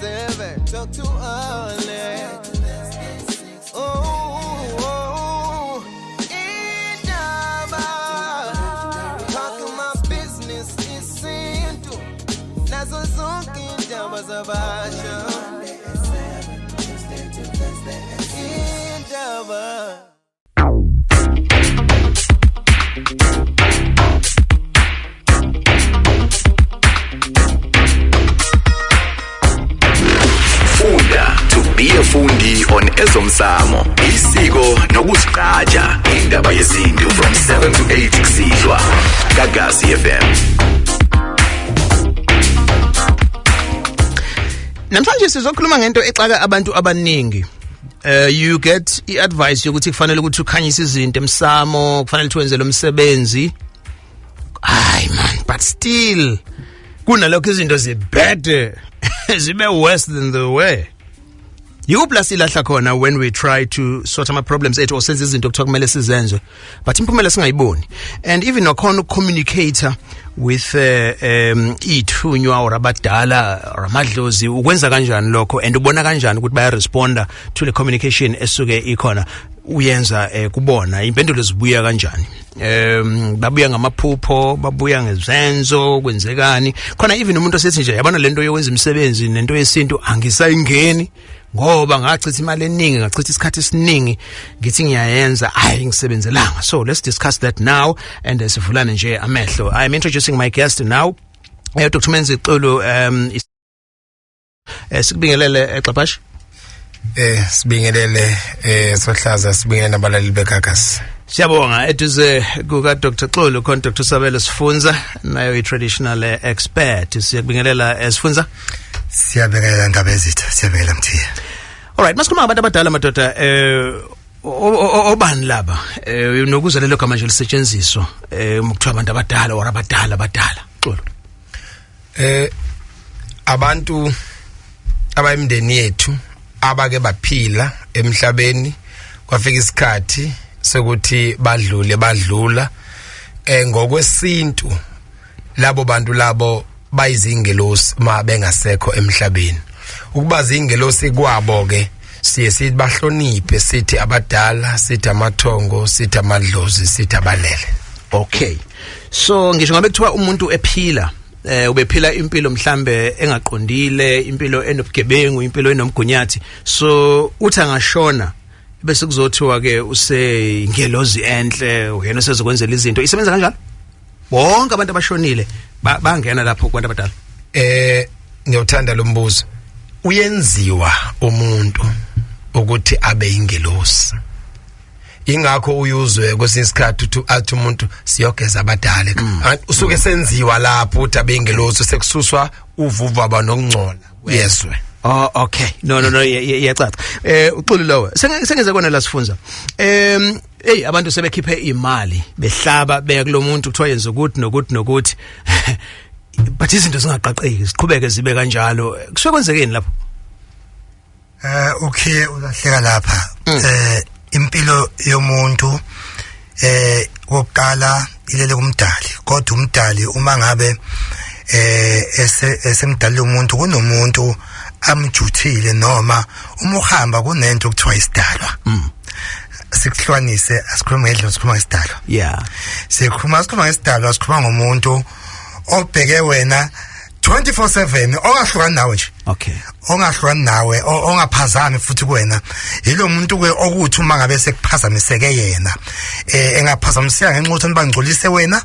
7, talk to Alex. Oh, indaba. Talk my business isintu. Nazo zonke indaba zabasha. Indaba. Funda to be a fundi on ezomsamo, isiko nokuzigqaja, indaba yesintu from 7 to 8 kusihlwa. Gagasi FM. Namhlanje sizokhuluma ngento exaka abantu abaningi. You get i-advice yokuthi kufanele ukuthi ukhanyise izinto emsamo, kufanele ukuthi wenze lo msebenzi. Hayi man, but still kunalokho izinto zibhede, zibe worse than they were. Yikuphi la silahla khona when we try to sort ama problems ethu or senze izinto kuthiwa kumele sizenze, but imphumela singayiboni? And even nakhona ukucommunicate with ithunywa or abadala or amadlozi, ukwenza kanjani lokho and ubona kanjani ukuthi baya responda to the communication esuke ikhona uyenza kubona? Impendulo zibuya kanjani? Babuya ngamaphupho, babuya ngezenzo, kwenzekani khona? Even umuntu osethi nje, yabona lento yokwenza imisebenzi nento yesintu angisayingeni ngoba ngachitha imali eningi, ngachitha isikhathi esiningi, ngithi ngiyayenza, hayi, ngisebenzelanga. So let's discuss that now and sivulane nje amehlo. I am introducing my guest now, Dr Menzi Xulu. Sikubingelele, Xaphashi. Sibingelele, sohlaza, sibingelele nabalaleli beGagasi. Siyabonga. Eduze kuka Dr Xulu khona Dr Sabelo Sifunza, nayo i traditional expert. Siyakubingelela, Sifunza. Siyabingelela, ndaba ezitha, siyabingelela, Mthiya. Alright, masikhuluma ngabantu abadala, madoda, obani laba? Nokuzwa lelo gama nje lisetshenziswa uma kuthiwa abantu abadala or abadala abadala, Xulu. Abantu abayimndeni yethu abake baphila emhlabeni, kwafika isikhathi sokuthi badlule, badlula. Ngokwesintu labo bantu labo bayizingelosi ma bengasekho emhlabeni. Ukuba zingelosi kwabo ke siye sithi bahloniphe, sithi abadala, sithi amathongo, sithi amadlozi, sithi abalele. Okay, so ngisho ngabe kuthiwa umuntu ephila ubephila impilo mhlambe engaqondile, impilo enobugebengu, impilo enomgunyathi, so uthi angashona bese kuzothiwa ke useyingelozi enhle, uyena sezokwenzela izinto. Isebenza kanjalo? Bonke abantu abashonile bangena lapho kubantu abadala? Ngiyawuthanda lo mbuzo. Uyenziwa umuntu ukuthi abe ingelosi, ingakho uyuzwe kwesinye isikhathi uthi athi umuntu siyogeza abadala. Usuke senziwa lapho ukuthi abe ingelosi, sekususwa uvuvaba nokungcola yezwe. Oh okay, no, iyacaca. Uxulu lowo sengeze kona la, sifunza. Hey, abantu sebekhiphe imali, behlaba, beya kulomuntu kuthiwa yenza ukuthi nokuthi nokuthi, but izinto zingaqaqeki, ziqhubeke zibe kanjalo. Kusuke kwenzekeni lapho? Okay, ulahleka lapha. Impilo yomuntu kokuqala ilele kumdali, kodwa umdali uma ngabe esemdalile umuntu, kunomuntu amjuthile, noma uma uhamba kunento okuthiwa isidalwa. Sikuhlukanise, asikhuluma ngedlozi, sikhuluma ngesidalwa. Sikhuluma ngesidalwa, sikhuluma ngomuntu obheke wena 24/7, ongahlukani nawe nje, ongahlukani nawe, ongaphazami futhi kuwena. Yilo muntu ke okuthi uma ngabe sekuphazamiseke yena, engaphazamiseka ngenxa yokuthi bangcolise wena,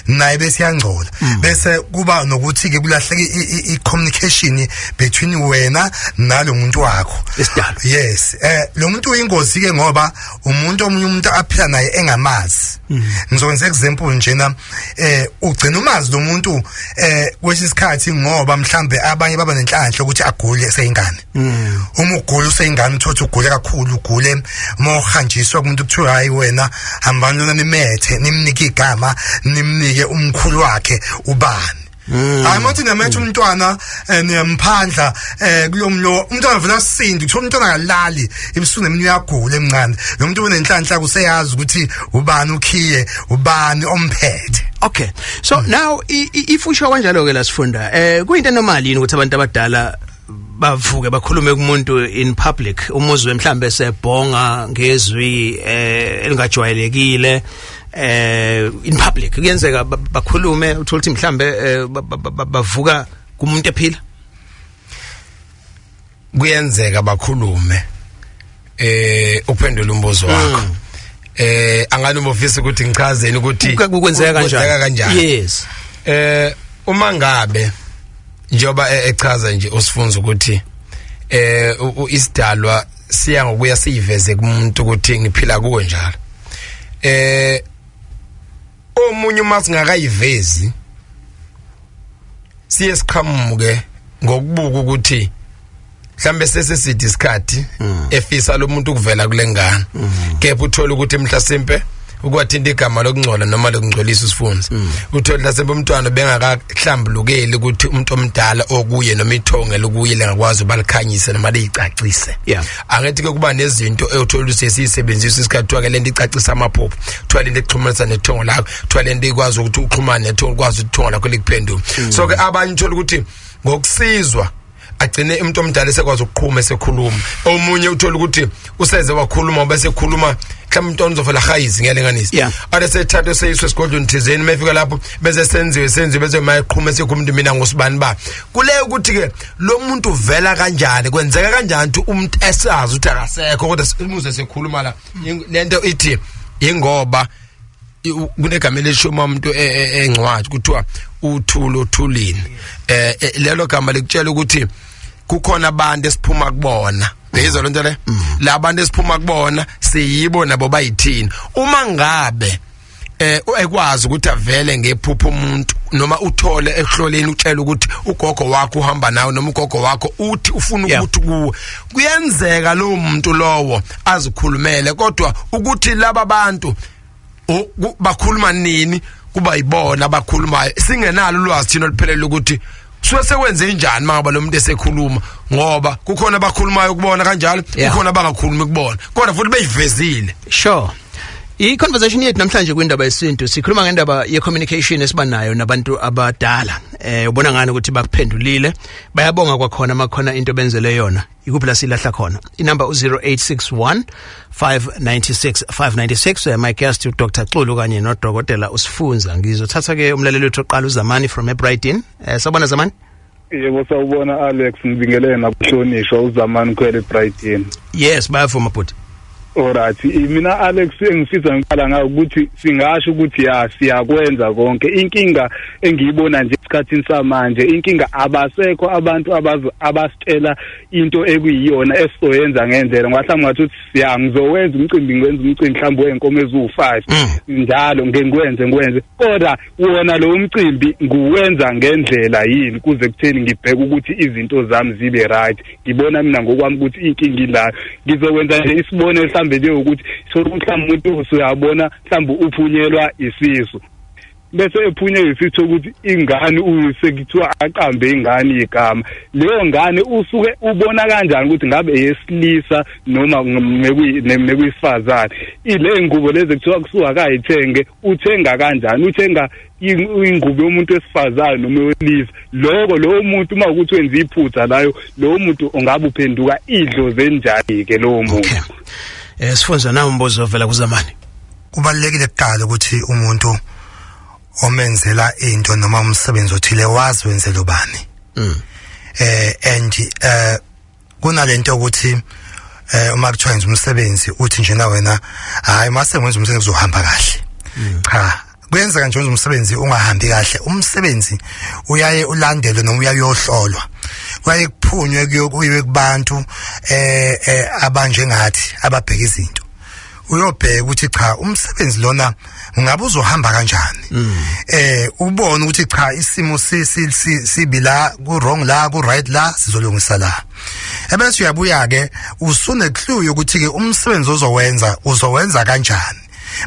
naye bese yangcola, bese kuba nokuthi ke kulahleka i communication between wena nalo muntu wakho. Isidalwa. Yes, lo muntu uyingozi ke ngoba umuntu omunye umuntu aphila naye engamazi. Ngizokwenza example njena, ugcina umazi lo muntu kwesinye isikhathi ngoba mhlambe abanye baba nenhlanhla ukuthi agule eseyingane. Uma ugula useyingane, uthothi ugule kakhulu, ugule, uma uhanjiswa kumuntu kuthiwa, "Hayi wena, hambani lona nimethe, nimnike igama, nimnike umkhulu wakhe ubani." Hayi, manje namethe umntwana, niyamphandla kulomlo, umntwana vela sindi, uthola umntwana akalali ebusuku nemini, uyagula emncane. Lo muntu unenhlanhla, kuseyazi ukuthi ubani ukhiye, ubani omphethe. Okay, so now if usho kanjalo ke la, sifunda, kuyinto normal yini ukuthi abantu abadala Bavuke bakhulume kumuntu in public, umuzwe mhlambe sebhonga ngezwi elingajwayelekile in public. Kuyenzeka bakhulume, uthola ukuthi mhlambe bavuka kumuntu ephila. Kuyenzeka bakhulume. Uphendula umbuzo wakho, angani umofisa ukuthi ngichazeni ukuthi Kwenzeka kanjani? Kwenzeka kanjani? Yes. Uma ngabe njoba echaza nje usifunza ukuthi isidalwa siya ngokuya siyiveze kumuntu ukuthi ngiphila kuwe njalo, omunye uma singakayivezi siye siqhamuke ngokubuka ukuthi mhlambe seseside isikhathi efisa lo muntu ukuvela kule ngane, kepha uthola ukuthi mhlasimpe ukwathinta igama lokungcola noma lokungcolisa usifunza, uthola mhlasimpe umntwana bengakahlambulukeli ukuthi umuntu omdala okuye noma ithonge lokuye lengakwazi ubalikhanyise noma liyicacise. Angithi ke kuba nezinto eyothola ukuthi sesiyisebenzisa isikhathi, kuthiwa ke lento icacisa amaphupho, kuthiwa lento ixhumanisa nethongo lakho, kuthiwa lento ikwazi ukuthi uxhumane nethongo, ukwazi ukuthi ithongo lakho likuphendule. So ke abanye uthola ukuthi ngokusizwa agcine umuntu omdala esekwazi ukuqhuma esekhuluma. Omunye uthola ukuthi useze wakhuluma, bese ekhuluma mhlawumbe umntwana uzofela hayizi, ngiyalinganisa, ade sethathwe seyiswe esigodlweni thizeni, mefika lapho bese senziwe, bese mayeqhuma esekhuluma ukuthi mina ngosibani ba kule. Ukuthi ke lo muntu uvela kanjani, kwenzeka kanjani ukuthi umuntu esazi ukuthi akasekho kodwa simuze sekhuluma la? Lento ithi ingoba kunegama elisho uma umuntu encwadi kuthiwa uthulo thulini, lelo gama likutshela ukuthi kukhona abantu esiphuma kubona. Uyizwa lento le? La bantu esiphuma kubona siyibo nabo bayithini. Uma ngabe ekwazi ukuthi avele ngephupho umuntu noma uthole ekuhloleni, utshela ukuthi ugogo wakho uhamba nawe noma ugogo wakho uthi ufuna ukuthi kuwe, kuyenzeka lo muntu lowo azikhulumele, kodwa ukuthi laba bantu bakhuluma nini kuba yibona abakhulumayo, singenalo ulwazi thina oluphelele ukuthi suke sekwenze njani mangaba lo muntu esekhuluma, ngoba kukhona abakhulumayo kubona kanjalo, kukhona abangakhulumi kubona kodwa futhi beyivezile. Sure. I-conversation yethu namhlanje kwindaba yesintu, sikhuluma ngendaba ye-communication esiba nayo nabantu abadala. Ubona ngani ukuthi bakuphendulile? Bayabonga kwakhona makhona into benzele yona. Ikuphi la silahla khona? Inumber u0861 596 596. My guest uDr Xulu kanye noDokotela uSifunza. Ngizothatha ke umlaleli wethu oqala, uZamani from eBrighton. Sabona Zamani. Yebo, sawubona Alex, ngibingelele nakuhlonishwa uZamani Khwele Brighton. Yes, bayavuma bhuti. Alright, mina Alex, engifisa ngiqala ngayo ukuthi singasho ukuthi ya, siyakwenza konke. Inkinga engiyibona nje esikhathini samanje, inkinga abasekho abantu abasitshela into ekuyiyona esizoyenza ngendlela. Ngoba mhlawumbe ngathi uthi siya ngizowenza umcimbi, ngiwenza umcimbi mhlawumbe wenkomo eziwu-5 njalo, ngengikwenze ngikwenze, kodwa wona lo mcimbi nguwenza ngendlela yini kuze kutheni ngibheke ukuthi izinto zami zibe right? Ngibona mina ngokwami ukuthi inkinga ila. Ngizokwenza nje isibonelo mhlambe nje ukuthi so mhlawumbe umuntu usuyabona mhlawumbe uphunyelwa isisu, bese ephunyelwa isisu ukuthi ingane usekuthiwa aqambe ingane igama. Leyo ngane usuke ubona kanjani ukuthi ngabe eyesilisa noma mekuyisifazane? Ile ngubo lezi kuthiwa kusuka kayithenge, uthenga kanjani? Uthenga ingubo yomuntu wesifazane noma wesilisa? Lokho lowo muntu uma ukuthi wenza iphutha layo, lowo muntu ungabe uphenduka idlozi enjani ke lowo muntu? Okay. Sifunza na umbuzo ovela kuZamani. Kubalulekile kuqala ukuthi umuntu omenzela into noma umsebenzi othile wazi wenzela ubani. And kunalento ukuthi uma kuthiwa yenza umsebenzi, uthi nje na wena, hayi, mase ngenza umsebenzi uzohamba kahle. Cha, kuyenzeka nje wenza umsebenzi ungahambi kahle. Umsebenzi uyaye ulandelwe noma uyaye uyohlolwa, kuyaye kuphunywe kuyiwe kubantu abanjengathi ababheka izinto, uyobheka ukuthi cha, umsebenzi lona ngabe uzohamba kanjani, ubone ukuthi cha, isimo sibi la, ku wrong la, ku right la, sizolungisa la. Ebese uyabuya ke usune clue yokuthi ke umsebenzi ozowenza uzowenza kanjani.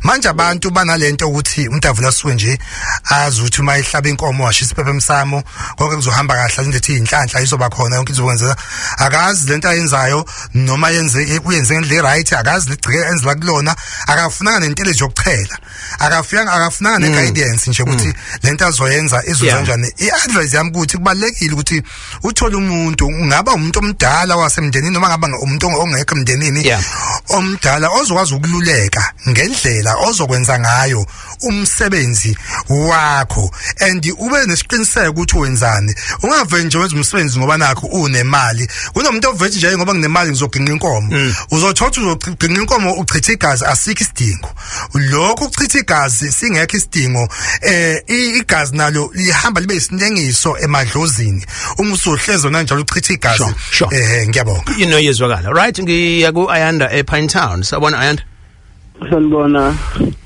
Manje abantu banalento ukuthi umuntu avula asuke nje azi ukuthi uma ehlaba inkomo washisa iphepha emsamo konke kuzohamba kahle, alinde ukuthi inhlanhla izoba khona, yonke izokwenzeka. Akazi lento ayenzayo noma yenze uyenze ngendlela right, akazi ligcike enzela kulona, akafunanga nentelezi yokuchela, akafuyanga, akafunanga ne-guidance nje ukuthi lento azoyenza izoza kanjani. I-advice yami ukuthi kubalekile ukuthi uthole umuntu, ungaba umuntu omdala wasemndenini noma ngaba umuntu ongekho emndenini omdala ozokwazi ukululeka ngendlela ozokwenza ngayo umsebenzi wakho, and ube nesiqiniseko ukuthi wenzani. Ungave nje wenza umsebenzi ngoba nakho unemali. Kunomuntu ovethi nje, ngoba nginemali ngizoginqa inkomo. Uzothola uzoginqa inkomo, uchitha igazi, asikho isidingo lokho ukuchitha igazi, singekho isidingo. Igazi nalo lihamba libe isinengiso emadlozini uma usuhlezi kanjalo uchitha igazi. Sure. Ngiyabonga. Yezwakala. Right, ngiya ku Ayanda ePine Town. Sawubona, Ayanda. Sanibona.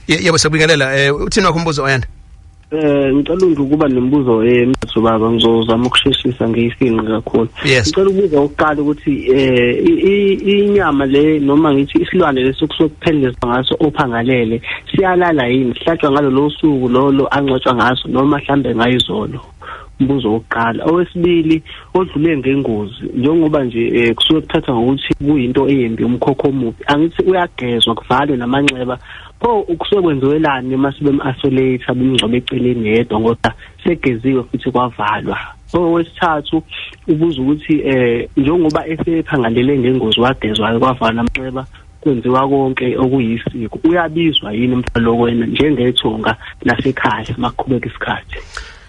Yebo, siyabingelela. Uthini wakho umbuzo, Ayanda? Ngicela nje ukuba nemibuzo emithathu, baba, ngizozama ukusheshisa ngiyifinqe kakhulu. Yes. Ngicela ukubuza ukuqala ukuthi inyama le, noma ngithi isilwane leso kusuke kuphelezwa ngaso ophangalele, siyalala yini? Sihlatshwa ngalo lo suku lolo angcwatshwa ngaso noma mhlambe ngayizolo? Umbuzo wokuqala. Owesibili, odlule ngengozi, njengoba nje kusuke kuthathwa ngokuthi kuyinto embi, umkhokho omubi, angithi uyagezwa kuvalwe namanxeba? Pho kusuke kwenziwelani uma sebem-isolate, bemngcwabe eceleni yedwa, ngoba segeziwe futhi kwavalwa? Owesithathu ubuza ukuthi njengoba esephangalele ngengozi, wagezwa kwavalwa namanxeba, kwenziwa konke okuyisiko, uyabizwa yini umfana wena njengethonga lasekhaya makuqhubeka isikhathi?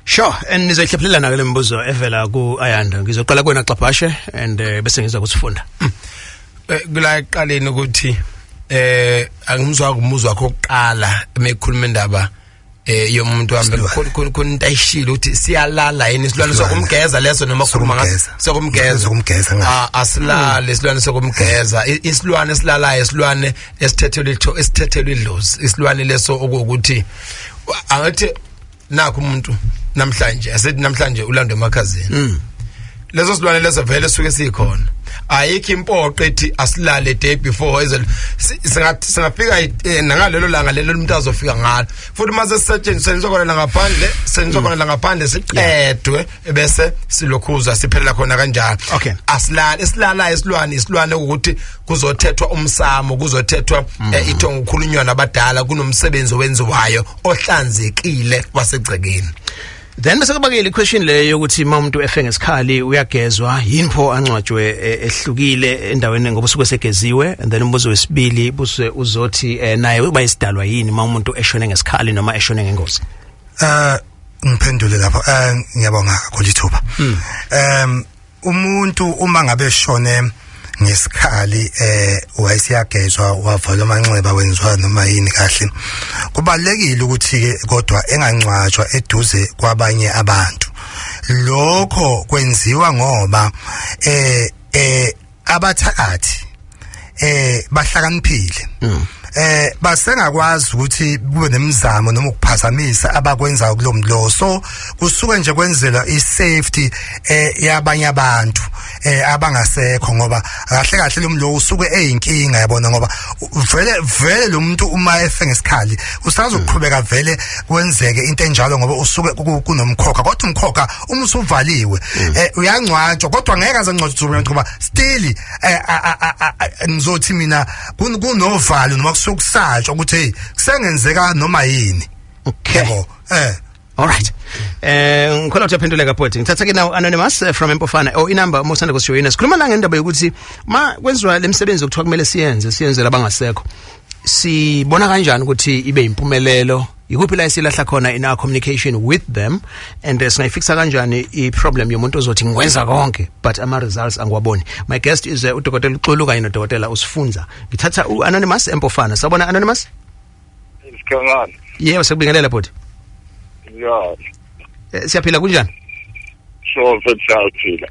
Sure, and nizoyihlephelelana ke lembuzo evela ku Ayanda. Ngizoqala kuwena, Xabhashe, and bese ngiza kusifunda. Kula ekuqaleni ukuthi angimzwa kumuzwa wakho oqala emekhuluma indaba yomuntu wami, khona khona into ayishilo ukuthi siyalala yini isilwane sokumgeza leso noma khuluma ngaso sokumgeza. Sokumgeza. Ah, asilale isilwane sokumgeza. Isilwane esilalayo isilwane esithethelwe itho, esithethelwe idlozi, isilwane leso okuwukuthi angathi nakho umuntu namhlanje, asithi namhlanje ulandwe emakhazeni, leso silwane leso vele suke sikhona. Ayikho impoqo ethi asilale day before eze singafika nangalelo langa lelo umuntu azofika ngalo, futhi mase sisetshenziswa khona la ngaphandle, senzwa khona la ngaphandle, siqedwe, bese silokhuza siphelela khona kanjalo. Asilali. Esilalayo isilwane, isilwane ukuthi kuzothethwa umsamo, kuzothethwa ithongo, kukhulunywa nabadala, kunomsebenzi owenziwayo ohlanzekile wasegcekeni. Then bese kuba ke le question leyo yokuthi uma umuntu efe ngesikhali uyagezwa yini, pho angcwatshwe ehlukile endaweni ngoba usuke segeziwe? And then umbuzo wesibili buse uzothi naye uba isidalwa yini uma umuntu eshone ngesikhali noma eshone ngengozi? Ngiphendule lapho. Ngiyabonga kakhulu ithuba. Umuntu uma ngabe eshone ngesikhali wayesiyagezwa, wavalwa amanxeba, wenziwa noma yini kahle, kubalekile ukuthi ke kodwa engangcwatshwa eduze kwabanye abantu. Lokho kwenziwa ngoba abathakathi bahlakaniphile, basengakwazi ukuthi kube nemizamo noma ukuphazamisa abakwenzayo kulo mlo. So kusuke nje kwenzelwa i-safety yabanye abantu abangasekho, ngoba kahle kahle lo mlo usuke eyinkinga, yabona, ngoba vele vele lo muntu uma efe ngesikhali usazoqhubeka vele kwenzeke into enjalo, ngoba usuke kunomkhokha. Kodwa umkhokha uma usuvaliwe uyangcwatshwa, kodwa ngeke aze ngcwatshwe ngoba still ngizothi mina kunovalo noma kusuke kusatshwa ukuthi hey, kusengenzeka noma yini. Okay. Yabo. All right. Ngikholwa ukuthi yaphenduleka, bhuti. Ngithatha ke now anonymous from Empofana. Oh, inumber uma usanda kusijoyina. Sikhuluma la ngendaba yokuthi ma kwenziwa lemsebenzi okuthiwa kumele siyenze, siyenzele abangasekho. Sibona kanjani ukuthi ibe impumelelo? Ikuphi la esilahla khona in our communication with them, and singayifixa kanjani i problem yomuntu ozothi ngikwenza konke but ama results angiwaboni? My guest is uDokotela Uxulu kanye noDokotela Usifunza. Ngithatha uAnonymous Empofana. Sawubona, Anonymous. Sikhangana. Yebo, sekubingelela, bhuti. Ya. Siyaphila, kunjani? Sure, mfethu, siyaphila.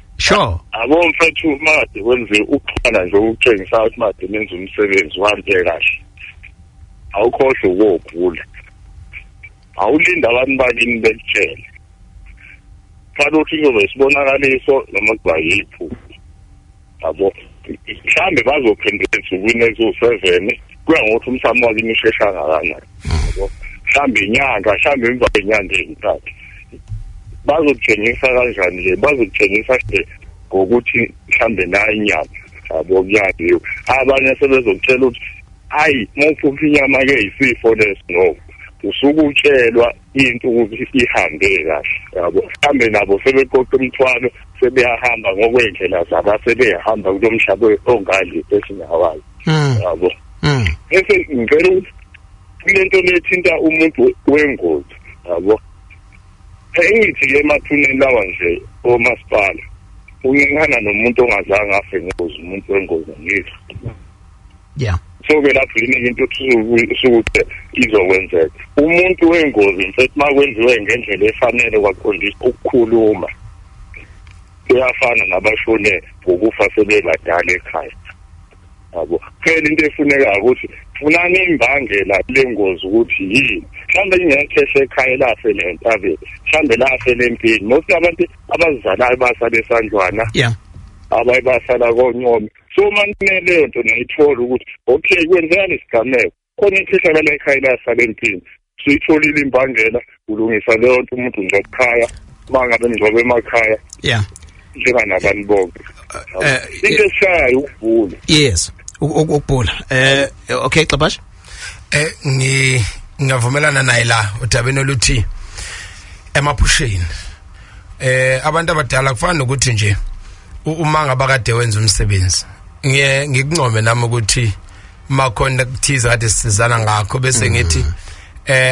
Abo mfethu, made kwenze ukuxhumana nje ukutshengisa ukuthi made nenze umsebenzi uhambe kahle. Awukhohlwe ukogula. Awulinda abantu bakini bekutshele. Fanele ukuthi kuzobe isibonakaliso noma kuba yiphupho. Yabo. Mhlambe bazophendula ensukwini eziwu-7. Kuya ngokuthi umsamo wakini ushesha kangakanani, yabo. Mhlawumbe inyanga, mhlawumbe emva kwenyanga ezintathu. Bazokutshengisa kanjani ke? Bazokutshengisa nje ngokuthi mhlambe nayo inyama, yabo, kuyadliwa. Abanye sebezokutshela ukuthi hayi, mawuphupha inyama ke isifo leso. No, usuke utshelwa into ukuthi ihambe kahle, yabo. Mhlambe nabo sebeqoqa imithwalo, sebeyahamba ngokwendlela zabo, sebeyahamba kulo mhlaba ongadli esingawazi, yabo. Bese ngicela ukuthi kulento lethinta umuntu wengozi, yabo, engithi ke emathuneni lawa nje omasipala uncikana nomuntu ongazange afe ngengozi, umuntu wengozi ngizwa. So ke lapho yini into usukuthi izokwenzeka? Umuntu wengozi, mfethu, makwenziwe ngendlela efanele, kwaqondiswa ukukhuluma, kuyafana nabashone ngokufa sebebadala ekhaya, yabo. Phela into efunekayo ukuthi funani imbangela lengozi ukuthi yini. Mhlawumbe ingekhehla ekhaya lafele entabeni, mhlawumbe lafele empini. Most abantu abazizalayo basala esandlwana, abaye basala koncome. So manine leyo nto nayithola ukuthi okay, kwenzeka lesigameko, khona ikhehla la ekhaya lasala empini, suyitholile imbangela, ulungisa leyo nto, umuntu ungcwaba ekhaya, uma ngabe ngcwabe emakhaya njenganabantu bonke. Into eshayayo ukubhula. Yes, ukubhula. Okay, Xabash. Ngingavumelana naye la udabeni oluthi emaphusheni abantu abadala kufana nokuthi nje uma ngaba kade wenza umsebenzi, ngiye ngikuncome nami ukuthi makhona kuthize kade sisizana ngakho, bese ngithi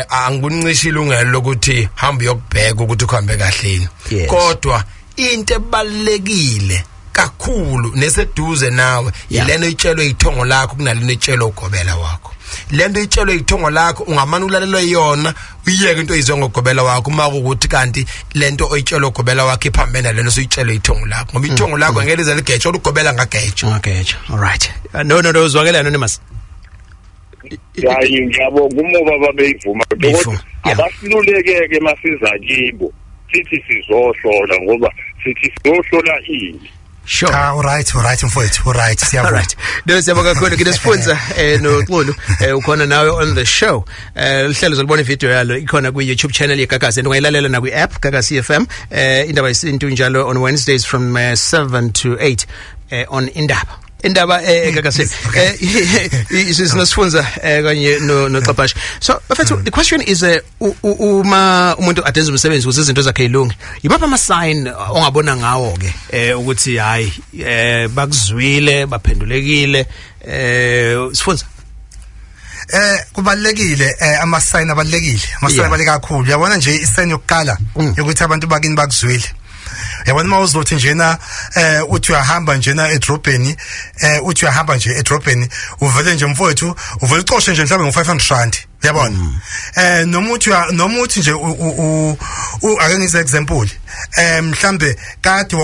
angikuncishi ilungelo lokuthi hamba uyokubheka ukuthi kuhambe kahle yini. Kodwa into ebalekile kakhulu neseduze nawe yilento itshelwe ithongo lakho kunalento itshelwe ugobela wakho. Lento itshelwe ithongo lakho ungamane ulalelwe yona, uyiyeke into oyizwe ngogobela wakho, uma kuwukuthi kanti lento oyitshelwe ugobela wakho iphambene nalento osuyitshelwe ithongo lakho, ngoba ithongo lakho ngeke lize ligeje, olugobela ngageja. Okay, all right. No, zwakela, Anonymous. Hayi, ngiyabonga umuba babeyivuma. Beyivuma, yeah. Abasilulekeke masiza kibo sithi sizohlola, ngoba sithi sizohlola ini? Cha, uright, uright mfowethu, uright, siyabonga. Alright. No, siyabonga kakhulu. Kinesifunza noXulu ukhona nawe on the show. Uhlelo zolibona ivideo yalo ikhona ku YouTube channel yeGagasi, and ungayilalela na kwi app Gagasi FM. Indaba yesintu njalo on Wednesdays from 7 to 8 on Indaba. Indaba Gagasi. Sinosifunza kanye no noXabash. So bafethu, the question is uma umuntu adenza umsebenzi ukuze izinto zakhe ilunge, yibapha ama sign ongabona ngawo ke ukuthi hayi, bakuzwile, baphendulekile, sifunza? Kubalekile, ama sign abalekile, ama sign abaleke kakhulu. Uyabona nje, isign yokuqala yokuthi abantu bakini bakuzwile, yabona uma uzothi njena uthi uyahamba njena edrobheni, uthi uyahamba nje edrobheni, uvele nje mfowethu, uvele ucoshe nje mhlawumbe ngo500 rand, uyabona, noma uthi nje ake ngize example, mhlambe kade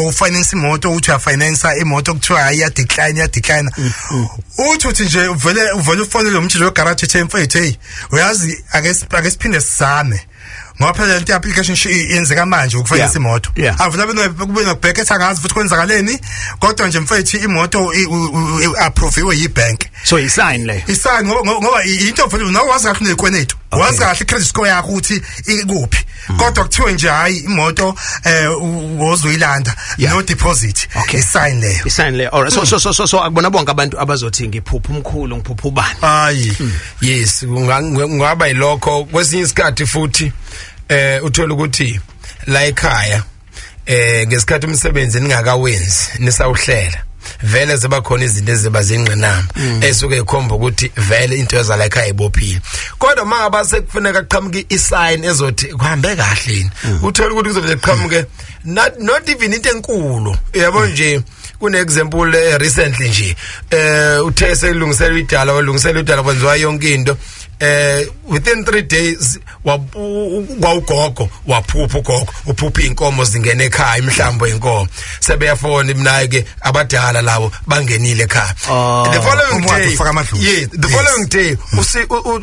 ufinance imoto, uthi uyafinance imoto, kuthiwa hayi, ya decline, ya decline, uthi nje uvele ufonele umtshilo wegarage, ethi mfethu, hey, uyazi, ake siphinde sizame, ngoba phela lento application yenzeka manje ukufinance imoto. Avula beno kube nokubheka ethi angazi futhi kwenzakaleni, kodwa nje mfethu, imoto approviwe yibank. So isign le. Isign, ngoba into vele nawe wazi kahle unezikweletu, wazi kahle credit score yakho ukuthi ikuphi, kodwa kuthiwe nje hayi, imoto wozoyilanda, no deposit. Isign leyo. Isign le. Alright, so akubona bonke abantu abazothi ngiphupha umkhulu, ngiphupha ubani. Hayi, yes, kungaba yilokho kwesinye isikhathi futhi uthola ukuthi la ekhaya ngesikhathi umsebenzi ningakawenzi, nisawuhlela, vele ziba khona izinto eziba zingqinamba esuke ikhomba ukuthi vele into yazala ekhaya ibophile. Kodwa mangaba sekufuneka kuqhamuke isign ezothi kuhambe kahle yini, uthola ukuthi kuzobe kuqhamuke not even into enkulu, yabo nje. Kune example recently nje, uthe selungisela idala, walungisela idala, kwenziwa yonke into, within 3 days kwawugogo waphupha, ugogo uphupha inkomo zingena ekhaya, imhlambo inkomo, sebeyafona mina ke, abadala labo bangenile ekhaya. The following Umwadi day ufaka amadlozi. Yes, the following day usi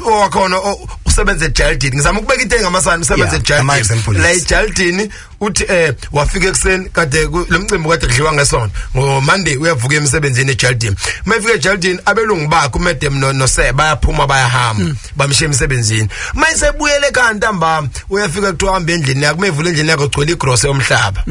owakhona usebenza eJaldini, ngizama ukubeka into engamasana, usebenza Ama eJaldini example, la yes. eJaldini. Uthi wafika ekuseni kade lo mcimbi kade kudliwa ngesonto, ngo Monday uyavuka emsebenzini eJardine. Mayifika eJardine, abelungu bakhe umadam no sir bayaphuma, bayahamba, bamshiya emsebenzini. Mayisebuyele ekhaya ntambama, uyafika, kuthiwa hambe endlini yakho. Mayivula endlini yakho, gcwele igrosa yomhlaba.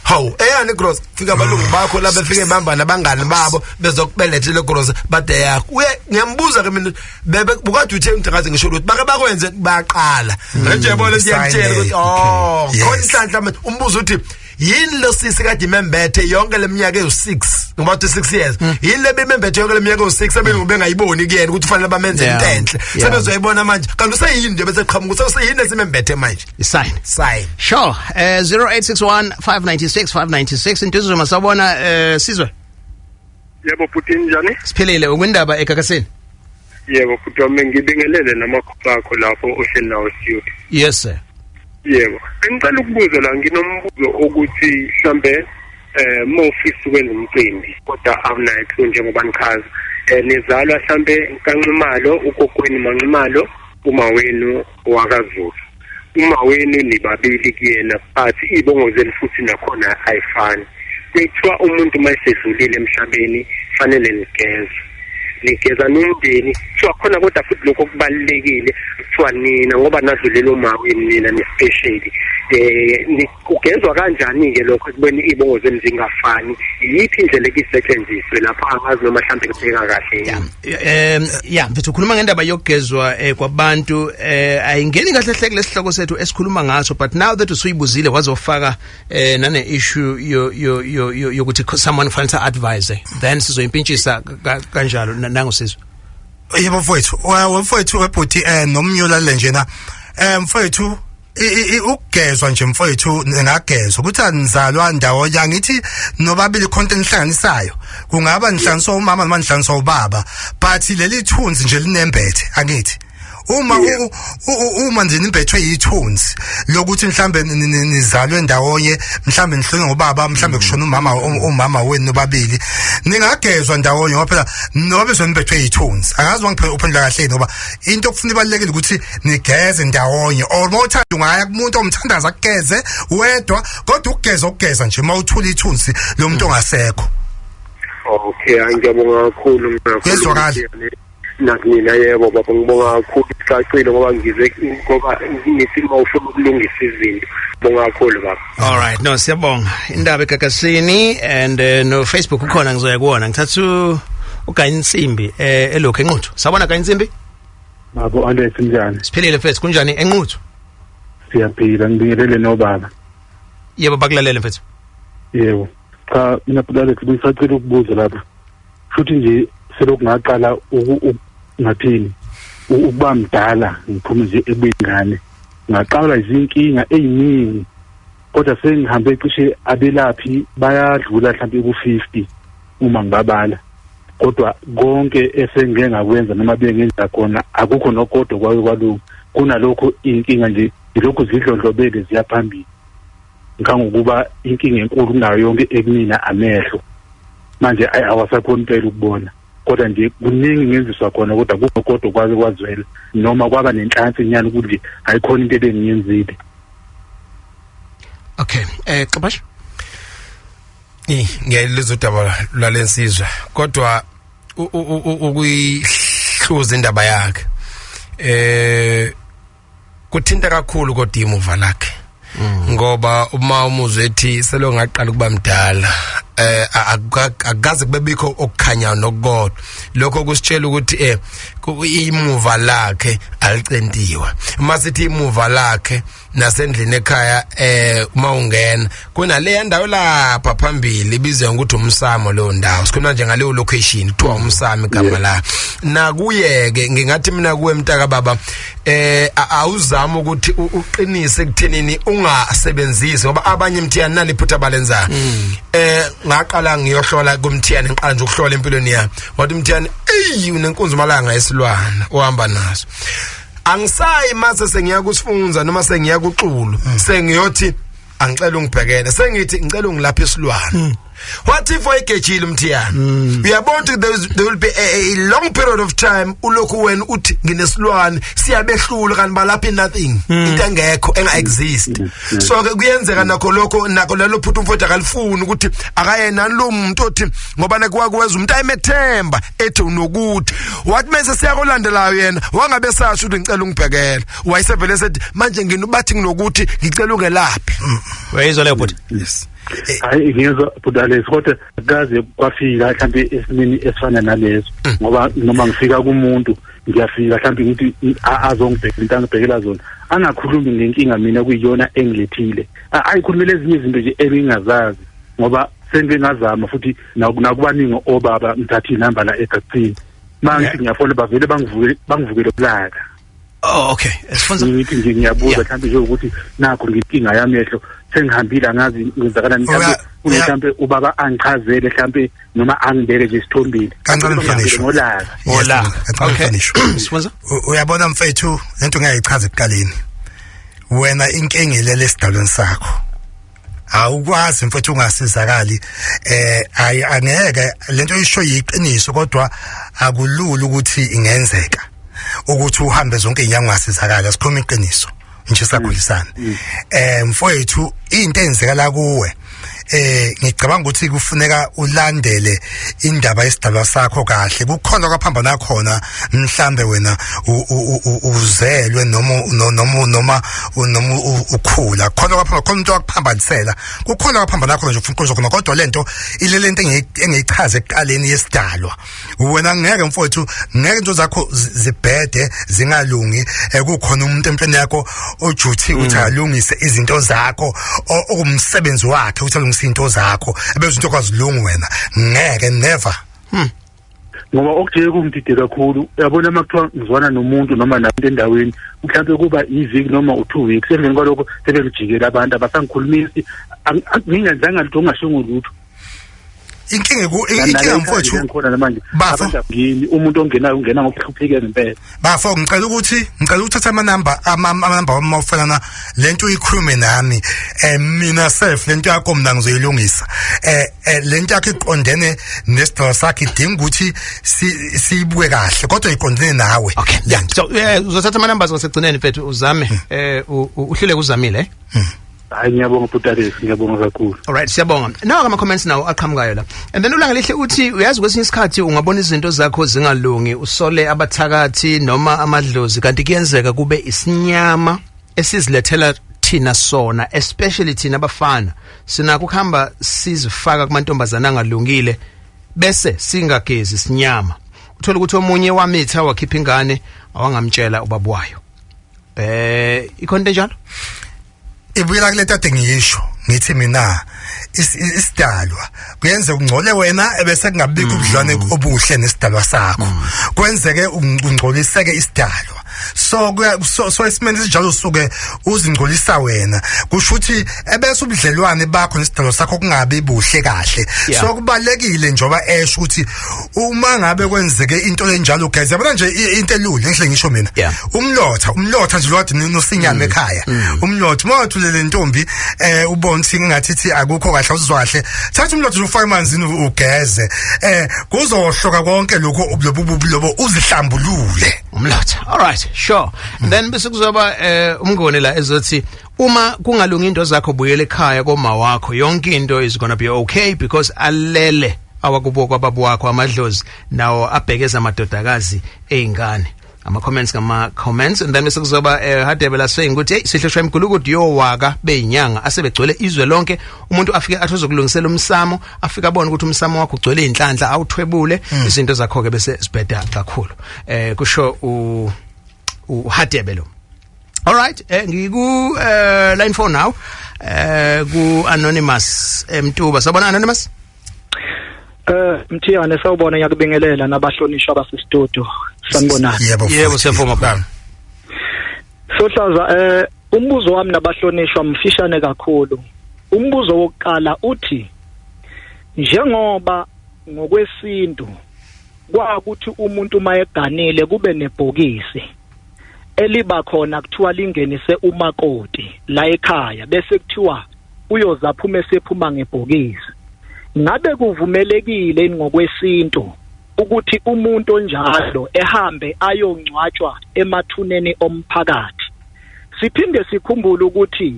Hawu, eyani igrosa? Fika abalungu bakho la, befike bamba nabangani babo, bezokubeletha le grosa bade yakho. Uye ngiyambuza ke mina, bebe bukade uthe umthakazi, ngisho ukuthi bake bakwenze baqala nje, yabona, ngiyakutshela ukuthi oh, khona inhlanhla manje. Umbuzo uthi yini lo sisi kade imembethe yonke leminyaka ewu6, ngoba uthi 6 years, yini le bemembethe yonke leminyaka ewu6, abelungu bengayiboni kuyena ukuthi kufanele bamenze into enhle? Sebezoyibona manje, kanti useyini nje bese qhamuka, useyini esimembethe manje? Sign. Sign. Sure. 0861 596 596. Intuzuma, sawubona, Sizwe. Yebo bhuti, njani? Siphilile, ukwindaba eGagasini. Yebo bhuti wami, ngibingelele namakhopha akho lapho ohleli nawo studio. Yes sir. Yebo. Bengicela ukubuza la, nginombuzo ukuthi mhlambe mawufisa ukwenza umcimbi kodwa awunayo clue njengoba nichaza. Nizalwa mhlambe kaNxumalo, ukokweni Manxumalo, uma wenu wakaZulu. Uma wenu nibabili kuyena, but izibongo zenu futhi nakhona ayifani. Kuthiwa umuntu mayesedlulile emhlabeni fanele nigeze. Nigeza nomndeni, kuthiwa khona, kodwa futhi lokho kubalulekile, kuthiwa nina ngoba nadlulela umawenu, nina ni-specially. Kugezwa kanjani ke lokho ekubeni izibongo zenu zingafani? Yiphi indlela ekisetshenziswe lapho? Angazi noma mhlambe ngibheka kahle yini. Yeah, mfethu, ukhuluma ngendaba yokugezwa kwabantu, ayingeni kahle hle kulesihloko sethu esikhuluma ngaso, but now that usuyibuzile, wazofaka nane issue yo yo yo yokuthi someone kufanele advise, then sizoyimpintshisa kanjalo nangosizwe. Yebo mfowethu, mfowethu webhuti, nomnyula le njena, mfowethu, ukugezwa nje mfowethu, ningagezwa ukuthi anizalwa ndawonye, angithi nobabili khonto enihlanganisayo, kungaba nihlanganiswa umama noma nihlanganiswa ubaba, but leli thunzi nje linembethe, angithi uma uma nje nimbethwe yithunzi lokuthi mhlambe nizalwe ndawonye, mhlambe nihlonwe ngobaba, mhlambe kushona umama wenu, nobabili ningagezwa ndawonye, ngoba phela noba bezwe nimbethwe yithunzi. Angazi wangiphela uphendula kahle, ngoba into okufuna ibalulekile ukuthi nigeze ndawonye, or mawuthanda ungaya kumuntu omthandaza akugeze wedwa, kodwa ukugeza nje mawuthula ithunzi lo muntu ongasekho. Okay, hayi, ngiyabonga kakhulu kakhulu. Kuyezwakala. Nakunina, yebo baba, ngibonga kakhulu, kucacile, ngoba ngize ngoba ngithi uma ufuna ukulungisa izinto. Bonga kakhulu baba. All right, no, siyabonga. Indaba eGagasini and no Facebook ukhona, ngizoya kuwona. Ngithatha uGayinsimbi elokhu eNquthu. Sabona Gayinsimbi? Babo Alex, njani? Siphilile mfethu, kunjani eNquthu? Siyaphila, ngibingelele nobaba. Yebo, bakulalele mfethu. Yebo. Cha, mina bhuti Alex bengisacela ukubuza lapha. Futhi nje selokhu ngaqala ngathini ukuba mdala, ngiphume nje ebuyingane, ngaqala izinkinga eziningi, kodwa sengihambe cishe abelaphi bayadlula mhlawumbe ku-50 uma ngibabala, kodwa konke esengike ngakwenza noma bengenza khona, akukho nokodwa kwake kwalunga. Kunalokho inkinga nje yilokhu zidlondlobele ziya phambili, ngangokuba inkinga enkulu kunayo yonke ekumina amehlo manje awasakhoni impela ukubona. Kodwa nje kuningi ngenziswa khona, kodwa kukodwa kwake kwazwela noma kwaba nenhlansi nyana ukuthi ayikhona into ebengiyenzile. Okay, Xabash. Ngiyalizwa udaba lwalensizwa, kodwa ukuyihluza indaba yakhe kuthinta kakhulu, kodwa imuva lakhe, ngoba uma umuzwe ethi selo ngaqala ukuba mdala, akukaze kube bikho okukhanyayo nokukodwa, lokho kusitshela ukuthi imuva lakhe alicentiwe. Uma sithi imuva lakhe, nasendlini ekhaya, uma ungena kunale ndawo lapha phambili ibizwa ngokuthi umsamo. Leyo ndawo sikhuluma nje ngaleyo location, kuthiwa umsamo igama la. Nakuye ke ngingathi mina kuwe mntaka baba, awuzama ukuthi uqinise ekuthenini ungasebenzisi, ngoba abanye Mthiyane nali iphutha balenzayo. Ngaqala ngiyohlola kumthiyane, ngiqala nje ukuhlola empilweni yami, wathi umthiyane, eyi, unenkunzi malanga yesilwana ohamba naso. Angisayi mase sengiya kusifunza noma sengiya kuxulu, sengiyothi angicela ungibhekele, sengithi ngicela ungilapha isilwane. What if wayigejile umthiyana? Uyabona ukuthi there will be a long period of time ulokhu wena uthi nginesilwane siyabehlula, kanti balapha nothing, into engekho, enga exist. So ke kuyenzeka nakho lokho, nakho lelo phuthu umfowethu akalifuni ukuthi akayena lo muntu othi ngoba nakwakwenza umuntu ayemethemba ethi unokuthi wathi mase siyakolandelayo yena wangabe sasho ukuthi ngicela ungibhekele, wayesevele sethi manje nginubathi nginokuthi ngicela ungelaphi. Uyayizwa leyo, bhuti? Yes. Hayi, ngiyezwa, bhuti Alex, kodwa kaze kwafika mhlambe esimeni esifana naleso, ngoba noma ngifika kumuntu, ngiyafika mhlambe ngithi azongibhekela into angibhekela zona, angakhulumi ngenkinga mina kuyiyona engilethile, ayikhulumele ezinye izinto nje engingazazi, ngoba sengike ngazama futhi nakubaningi obaba, ngithathe inamba la egatsini, mangithi ngiyafona bavele bangivukele ulaka. Oh, okay, sifunza. Ngithi nje ngiyabuza mhlawumbe nje ukuthi nakho nginkinga yamehlo, sengihambile, angazi kwenzakalani, mhlawumbe mhlawumbe ubaba angichazele mhlawumbe noma angibeke nje isithombile. Kancane, mhlonishwa. Ngolaka. Hola. Kancane, Okay. mhlonishwa. Sifunza. Uyabona mfethu, lento ngiyayichaza ekuqaleni. Wena inkinga ilele esidalweni sakho, awukwazi mfethu ungasizakali. Ayi, angeke lento oyisho yiqiniso, kodwa akulula ukuthi ingenzeka ukuthi uhambe zonke inyanga ungasizakali. Asikhuluma iqiniso nje, sakhulisana mfowethu, into eyenzekala kuwe, ngicabanga ukuthi kufuneka ulandele indaba yesidalwa sakho kahle. Kukhona kwaphambana khona, mhlambe wena uzelwe noma ukhula khona kwaphambana khona, umuntu wakuphambanisela, kukhona kwaphambana khona nje, ufuna ukuqondisa khona, kodwa lento ilele into engiyichaze ekuqaleni yesidalwa. Wena ngeke mfowethu, ngeke into zakho zibhede zingalungi kukhona umuntu empilweni yakho ojuthi ukuthi alungise izinto zakho, okumsebenzi wakhe ukuthi alungise izinto zakho, ebese into kwazilungi wena, ngeke, never. Ngoba okujike kungidide kakhulu, uyabona, uma kuthiwa ngizwana nomuntu noma nabantu endaweni, mhlawumbe kuba iviki noma u-2 weeks, emveni kwalokho sebengijikela abantu, abasangikhulumisi, ngingenzanga lutho, ngingashongo lutho. Inkinga mfowethu, ngikhona namanje. Bafo. Abantu abangeni, umuntu ongenayo ungena ngokuhlupheka ngempela. Bafo, ngicela ukuthatha amanamba wami mawufanana lento uyikhulume nami. Mina self, lento yakho mina ngizoyilungisa. Lento yakho iqondene nesidalo sakhe, idinga ukuthi siyibuke kahle, kodwa iqondene nawe. Okay, yeah, so uzothatha ama numbers ngasegcineni, mfethu, uzame uhluleke uzamile, eh? Hayi, ngiyabonga bhuti Alex, ngiyabonga kakhulu. Alright, siyabonga. Nawa ama comments nawo aqhamukayo la. And then ulanga lihle uthi uyazi kwesinye isikhathi ungabona izinto zakho zingalungi, usole abathakathi noma amadlozi, kanti kuyenzeka kube isinyama esizilethela thina sona, especially thina abafana. Sinakho ukuhamba sizifaka kumantombazana angalungile bese singagezi isinyama. Uthola ukuthi omunye wamitha wakhipha ingane awangamtshela ubaba wayo. Ikhona into enjalo? Ibuyela kule ade ngiyisho, ngithi mina isidalwa kuyenzeka ungcole wena ebese kungabikho ubudlwane obuhle nesidalwa sakho, kwenzeke ungcoliseke isidalwa. So isimeni esinjalo usuke uzingcolisa wena, kusho ukuthi ebese ubudlelwane bakho nesidalwa sakho kungabi buhle kahle. So kubalekile njoba esho ukuthi uma ngabe kwenzeke into lenjalo, guys, yabona nje into elula engihle ngisho mina, umlotha nje lwadi nosinyama ekhaya, umlotha uma wathulele ntombi, ubona ukuthi ngathi thi akukho kahle, uzizwa kahle, thatha umlotha nje ufake emanzini ugeze, kuzohloka konke lokho lobu lobo, uzihlambulule. Umlotha, alright, sure. And then bese kuzoba umngoni la ezothi uma kungalungi into zakho, buyele ekhaya koma wakho, yonke into is going to be okay, because alele awakubo kwababa wakho amadlozi nawo abhekeza amadodakazi eyingane. Ama comments ngama comments. And then bese kuzoba Hadebe la saying ukuthi hey, sihloshwa imgulukudu yowaka beyinyanga asebegcwele izwe lonke. Umuntu afike athi uzokulungisela umsamo, afike abone ukuthi umsamo wakho ugcwele inhlanhla, awuthwebule izinto zakho ke bese sibheda kakhulu, kusho u uHadebe lo. All right, ngiku line 4 now. Ku Anonymous eMtuba. Sabona, Anonymous? Mthiyane, sawubona, ngiyakubingelela nabahlonishwa abase-studio. Sanibonani. Yebo. Yebo, siyavuma baba. Sohlaza, umbuzo wami nabahlonishwa mfishane kakhulu. Umbuzo wokuqala uthi njengoba ngokwesintu kwakuthi umuntu mayeganile kube nebhokisi eliba khona, kuthiwa lingenise umakoti la ekhaya, bese kuthiwa uyoza aphume sephuma ngebhokisi. Ngabe kuvumelekile yini ngokwesintu ukuthi umuntu onjalo ehambe ayongcwatshwa emathuneni omphakathi? Siphinde sikhumbule ukuthi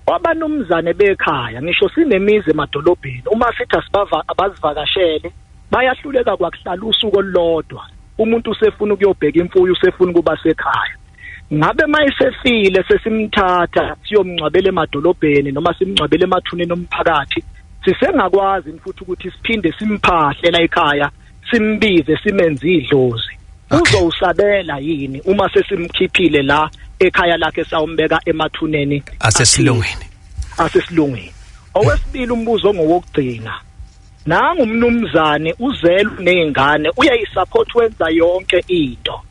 kwabanumzane bekhaya, ngisho sinemizi emadolobheni, uma sithi asibava abazivakashele, bayahluleka kwakuhlala usuku olulodwa. Umuntu usefuna ukuyobheka imfuyo, usefuna ukuba sekhaya. Ngabe mayisefile sesimthatha siyomngcwabela emadolobheni noma simngcwabele emathuneni omphakathi, sisengakwazi futhi ukuthi siphinde simphahle la ekhaya, simbize, simenze idlozi? Uzowusabela yini uma sesimkhiphile la ekhaya lakhe sawumbeka emathuneni asesilungwini? Asesilungwini. Owesibili umbuzo ngowokugcina, nangu umnumzane uzelwe nezingane, uyayisupport, wenza yonke into,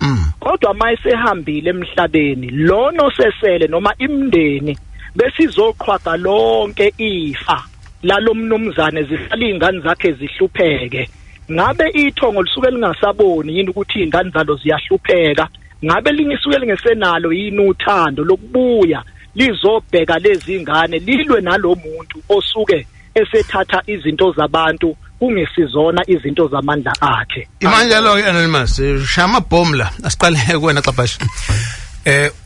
kodwa mayisehambile emhlabeni lono sesele noma imndeni besizoqhwaga lonke ifa lalomnumzane, zisala izingane zakhe zihlupheke. Ngabe ithongo lisuke lingasaboni yini ukuthi izingane zalo ziyahlupheka? Ngabe lingisuke lingesenalo yini uthando lokubuya lizobheka lezi ngane, lilwe nalomuntu osuke esethatha izinto zabantu kungesizona izinto zamandla akhe? Imanjalo ke, anonymous, shaya amabhomu la. Asiqale kuwena, Xabasha.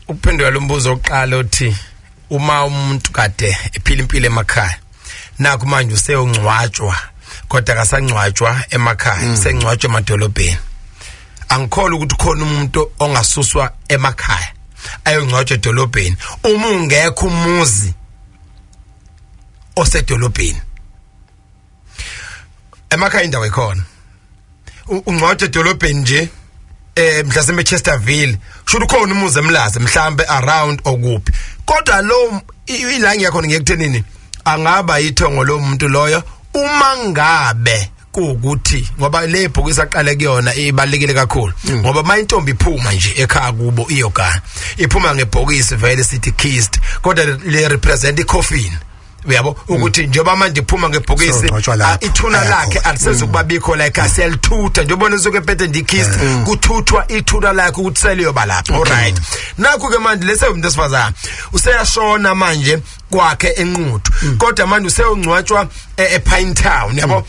Ukuphendula lo mbuzo oqala uthi uma umuntu kade ephila impilo emakhaya, nakho manje useyongcwatshwa, kodwa akasangcwatshwa emakhaya, sengcwatshwa emadolobheni. Angikholwa ukuthi khona umuntu ongasuswa emakhaya ayongcwatshwa edolobheni uma ungekho umuzi osedolobheni. Emakhaya indawo ikhona. Ungcwatshwa edolobheni nje, mhlasimbe Chesterville, kusho ukhona umuzi eMlazi mhlambe around okuphi, kodwa lo ila ngiyakhona ngiyekuthenini angaba ithongo lo muntu loyo uma ngabe kuukuthi, ngoba le bhokisi aqale kuyona ibalekile kakhulu, ngoba uma intombi iphuma nje ekhaya kubo iyogana, iphuma ngebhokisi vele sithi kist, kodwa le represent icoffin, uyabo, ukuthi njengoba manje iphuma ngebhokisi, Sozongcwatshwa lapho, ithuna aya lakhe khona. alisezukuba bikho la ekhaya, siyalithutha njengoba nisuke ephethe nje ikist, kuthuthwa ithuna lakhe ukuthi seliyoba lapho. Alright, nakho ke manje lese umuntu esifazana useyashona manje kwakhe eNquthu, kodwa manje useyongcwatshwa ePine Town, yabo,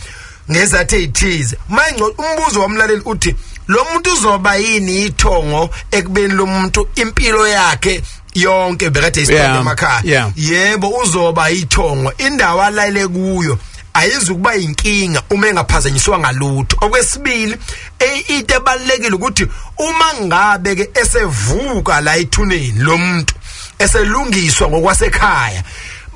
ngezathu ezithize. Manje umbuzo womlaleli uthi lo muntu uzoba yini ithongo ekubeni lo muntu impilo yakhe yonke bekade isiqonde emakhaya? Yebo, uzoba ithongo. Indawo alayele kuyo ayizukuba inkinga uma engaphazanyiswa ngalutho. Okwesibili, into ebalekile ukuthi uma ngabe ke esevuka la ethuneni lo muntu eselungiswa ngokwasekhaya,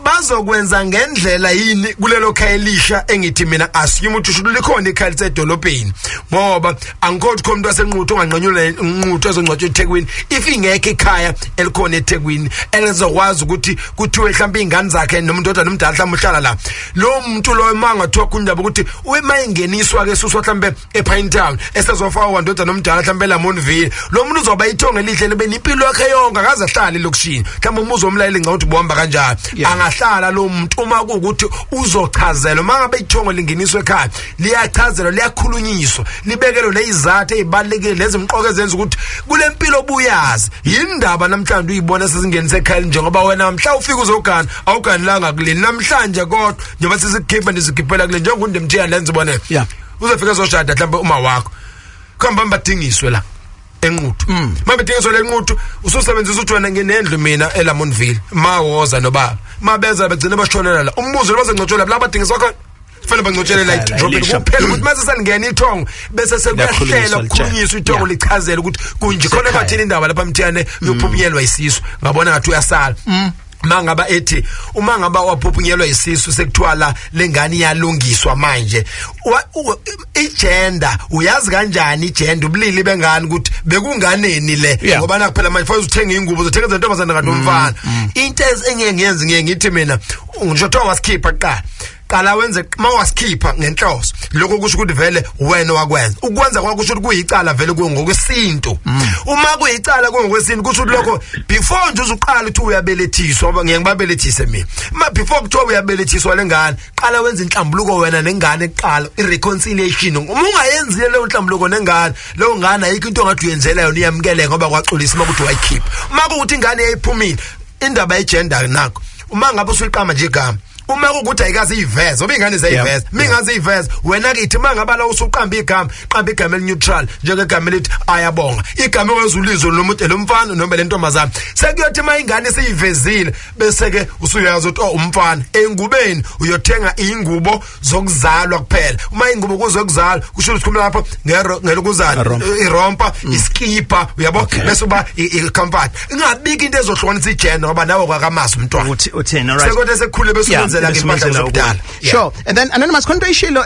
bazokwenza ngendlela yini kulelo khaya elisha? Engithi mina assume ukuthi usho likhona ikhaya lisedolobheni, ngoba angikho khona umuntu waseNquthu onganqanyulwa uNquthu ezongcwatshwa eThekwini if ingekho ikhaya elikhona eThekwini elizokwazi ukuthi kuthiwe mhlawumbe izingane zakhe nomuntu odwa nomdala mhlawumbe uhlala la. Lo muntu loyo mangathiwa kundaba ukuthi uma engeniswa ke suswa mhlawumbe ePine Town esezofakwa kwandodana nomdala mhlawumbe eLamontville, lo muntu uzoba ithongo elihle libe nempilo yakhe yonke, akaze ahlale elokishini. Mhlawumbe umuzi womlayeli ngicabanga ukuthi buhamba kanjani. Angahlala lo muntu uma kuwukuthi uzochazelwa. Uma ngabe ithongo lingeniswa ekhaya, liyachazelwa, liyakhulunyiswa, libekelwe lezizathu ezibalekile lezimqoka ezenza ukuthi kule mpilo buyazi yindaba namhlanje uyibona sesingenise ekhaya, njengoba wena mhla ufika uzogana awuganilanga kuleli namhlanje, kodwa njengoba sesikhipha nisikhiphela kule njengoNdemthiya lenza ubone uzofika ezoshada mhlawumbe uma wakho kuhamba badingiswe la eNquthu. Manje bedingiswe la eNquthu, ususebenzisa ukuthi wena nginendlu mina eLamontville, mawoza nobaba mabeza begcina bashonela la. Umbuzo lo, bazongcotshela la badingiswa khona? Kufanele bangcotshele la Ekhaya la, edrobheni elisha. kuphela, ukuthi mase selingena ithongo bese sekuyahlelwa, Liyakhulunyiswa, kukhulunyiswa ithongo, lichazele ukuthi kunje khona. Kusekhaya. Bathini indaba lapha Mthiyane yophuphunyelwa isisu? Ngabona ngathi uyasala mangaba ethi uma ngaba waphuphunyelwa isisu, sekuthiwa la lengane iyalungiswa manje. Igender uyazi kanjani? Igender, ubulili bengane, ukuthi bekunganeni le? Ngoba nakuphela manje fanele uthenga ingubo, uzothenga izintombazana kanti umfana. Into engeke ngiyenze, ngiye ngithi mina ngisho kuthiwa wasikhipha kuqala, qala wenze mawasikhipha ngenhloso, lokho kusho ukuthi vele wena wakwenza, ukwenza kwakho kusho ukuthi kuyicala vele kuwe ngokwesintu. Uma kuyicala kuwe ngokwesintu, kusho ukuthi lokho before nje uzuqala ukuthi uyabelethiswa, ngoba ngiye ngibabelethise mina, ma before kuthiwa uyabelethiswa lengane, qala wenza inhlambuluko wena nengane kuqala, i-reconciliation. Uma ungayenzile leyo nhlambuluko nengane, leyo ngane ayikho into ongathi uyenzela yona iyamkeleka, ngoba kwaxolisa uma kuthi wayikhipha. Uma kuwukuthi ingane yayiphumile, indaba yegender nakho, uma ngabe usuyiqamba nje igama. Uma kukuthi ayikaze iveze, oba ingane ziyiveza, mingaze iveze wena ke ithi mangaba la usuqamba igama, qamba igama elineutral, njengegama elithi Ayabonga, igama owezulizwe lomuntu, lomfana noma lentombazana. Sekuyothi uma ingane seyivezile, bese ke usuyazi ukuthi oh, umfana. Engubeni uyothenga ingubo zokuzalwa kuphela. Uma ingubo kuzokuzalwa, kusho ukuthi khuluma lapho ngelokuzana, irompa, iskipa, uyabo, bese uba i-comfort. Ingabiki into ezohlukanisa igender, ngoba nawe kwakamazi umntwana uthi uthini. All right. Sekuthi sekukhule, bese ukwenzela ke impahla zobudala. Sure. And then Anonymous, khona into ishilo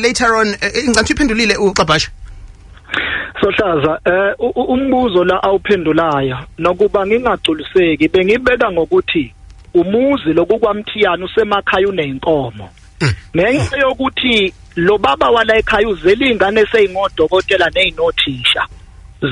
later on, ngicela uphendulile uXabhasha. Sohlaza, umbuzo la awuphendulayo, nokuba ngingagculiseki, bengibeka ngokuthi umuzi lokukwamthiyana usemakhaya unenkomo, ngenxa yokuthi lo baba wala ekhaya uzela ingane eseyingodokotela nezinothisha,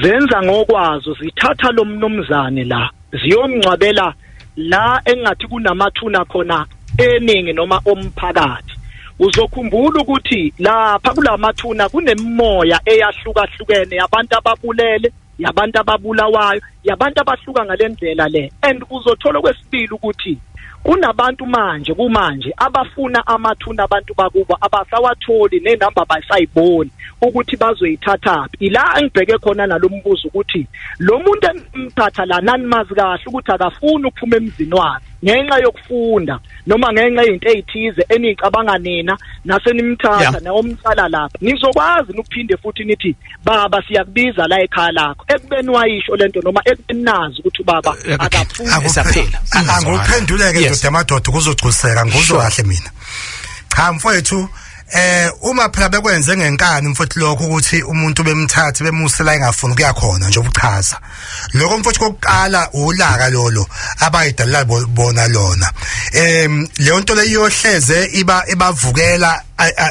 zenza ngokwazo, zithatha lo mnumzane la ziyomngcwabela la engathi kunamathuna khona eningi noma omphakathi. Uzokhumbula ukuthi lapha kulamathuna kunemimoya eyahlukahlukene, yabantu ababulele, yabantu ababulawayo, yabantu abahluka ngalendlela le. And uzothola kwesibili ukuthi kunabantu manje, kumanje, abafuna amathuna abantu bakubo, abasawatholi, nenamba bayisayiboni ukuthi bazoyithathaphi. Ila engibheke khona nalombuzo ukuthi lo muntu emthatha la, nanimazi kahle ukuthi akafuni ukuphuma emzini wakhe ngenxa yokufunda noma ngenxa yezinto ezithize enicabanga nina, nasenimthatha nawomtsala lapha, nizokwazi ukuphinde futhi nithi, "Baba, siyakubiza la ekhaya lakho," ekubeni wayisho lento noma ekubeni nazi ukuthi ubaba akafuni? Esaphila. Anguphenduleke, ndoda yamadoda, kuzogcuseka nguzwe kahle mina. Cha mfowethu, uma phela bekwenze ngenkani mfowethu lokho, ukuthi umuntu bemthathe bemuse la engafuni kuya khona, nje ubuchaza lokho mfowethu, kokuqala ulaka lolo abayidalela bona lona. Leyo nto leyo iyohleze iba ibavukela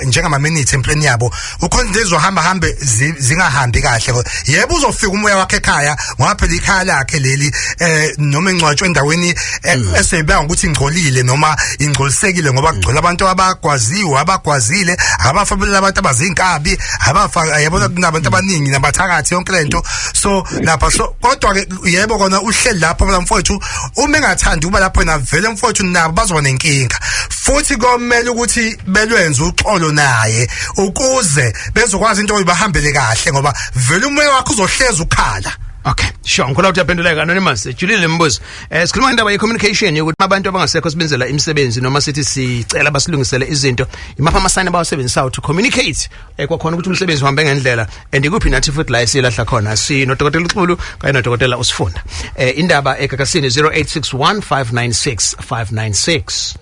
njengama minutes empilweni yabo. Ukhona into ezohamba hambe zingahambi kahle. Yebo, uzofika umoya wakhe ekhaya, ngoba phela ikhaya lakhe leli, noma engcwatshwe endaweni eseyibanga ukuthi ingcolile noma ingcolisekile, ngoba kugcwele abantu abagwaziwe, abagwazile, abafabela, abantu abazinkabi, abafa, yabona, kunabantu abaningi nabathakathi, yonke lento. So lapha, so kodwa ke yebo kona uhleli lapho phela mfowethu, uma engathandi ukuba lapho na vele mfowethu, nabo bazoba nenkinga futhi. Komele ukuthi belwenze uxolo naye ukuze bezokwazi into bahambele kahle, ngoba vele umoya wakho uzohleza ukhala. Okay, sure. Ngikholwa ukuthi yaphenduleka, Anonymous. Julile mbuzo. Sikhuluma ngendaba ye communication, yokuthi abantu abangasekho sibenzela imisebenzi noma sithi sicela basilungisele izinto. Imapha ama sign abawasebenzisayo to communicate kwakhona ukuthi umsebenzi uhambe ngendlela, and ikuphi nathi futhi la esilahla khona? Sinodokotela uXulu kanye nodokotela uSifunda. Indaba egagasini 0861596596.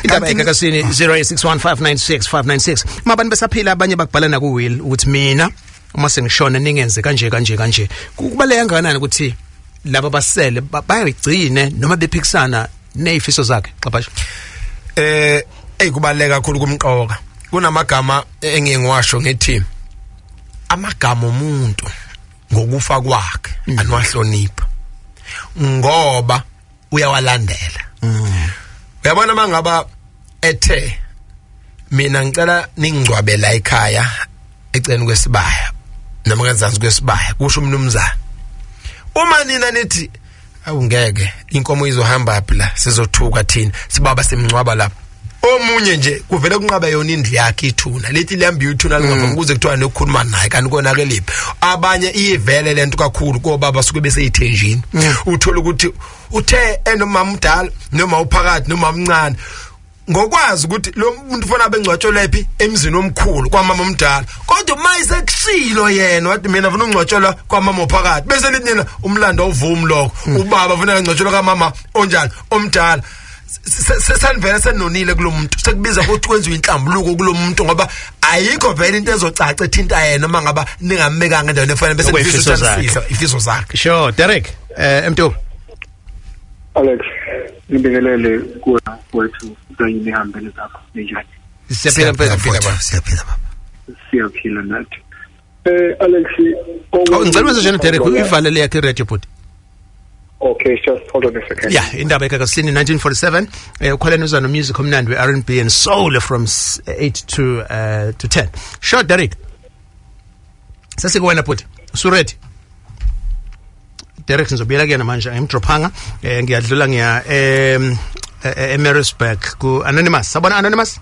Indaba egagasini 0861596596. Mabantu besaphila, abanye bakubhala na ku will ukuthi mina uma sengishona ningenze kanje kanje kanje. Kubaleka kangakanani ukuthi laba basele bayigcine noma bephikisana nezifiso zakhe, Xabasha? Ey, kubaleka kakhulu, kumqoka. Kunamagama engiye ngiwasho, ngithi amagama omuntu ngokufa kwakhe aniwahlonipha, ngoba uyawalandela. Uyabona, mangaba ethe, "Mina ngicela ningcwabela ekhaya eceleni kwesibaya noma ngezansi kwesibaya," kusho umnumzana, uma nina nithi, "Awungeke, inkomo izohamba phi la, sizothuka thina, sibaba simngcwaba lapha," omunye nje kuvele kunqaba yona indlu yakhe, ithuna lithi liyambi ithuna lingavumi kuze kuthiwa nokukhuluma naye, kanti konakelephi. Abanye iyivele lento kakhulu kobaba suke beseyithenjini. Uthola ukuthi uthe enomama umdala noma uphakathi noma umncane, ngokwazi ukuthi lo muntu ufuna abengcwatshelwa ephi, emzini omkhulu kwamama omdala, kodwa uma isekushilo yena wathi, "Mina ngifuna ungcwatshelwa kwamama ophakathi," bese lithi nina, "Umlando awuvumi lokho, ubaba ufuna ngcwatshelwa kamama onjani, omdala." Sesanivele senonile kulo muntu, sekubiza ukuthi kwenziwe inhlambuluko kulo muntu, ngoba ayikho vele into ezocaca ethinta yena uma ngaba ningambekanga endaweni efanele, bese Okweyifiso nifisa zakhe. ukuthi ifiso zakhe. Sure, Derek, Mntu. Alex, ngibingelele kuwe wethu kanye nehambele zakho, ninjani? Siyaphila mfethu. Siyaphila baba, siyaphila baba. Siyaphila nathi. Alex, Oh, ngicela wenze njani, Derek, ivalele yakhe radio, bhuti. Okay, just hold on a second. Yeah, indaba egagasini 1947, ukholena uza no music omnandi we R&B and soul from 8 to 10. Sure, Derek. Sesikuwena bhuti. Usuready? Derek, ngizobuyela kuyena manje, angimdrophanga. Ngiyadlula, ngiya eMaritzburg ku Anonymous. Sabona Anonymous?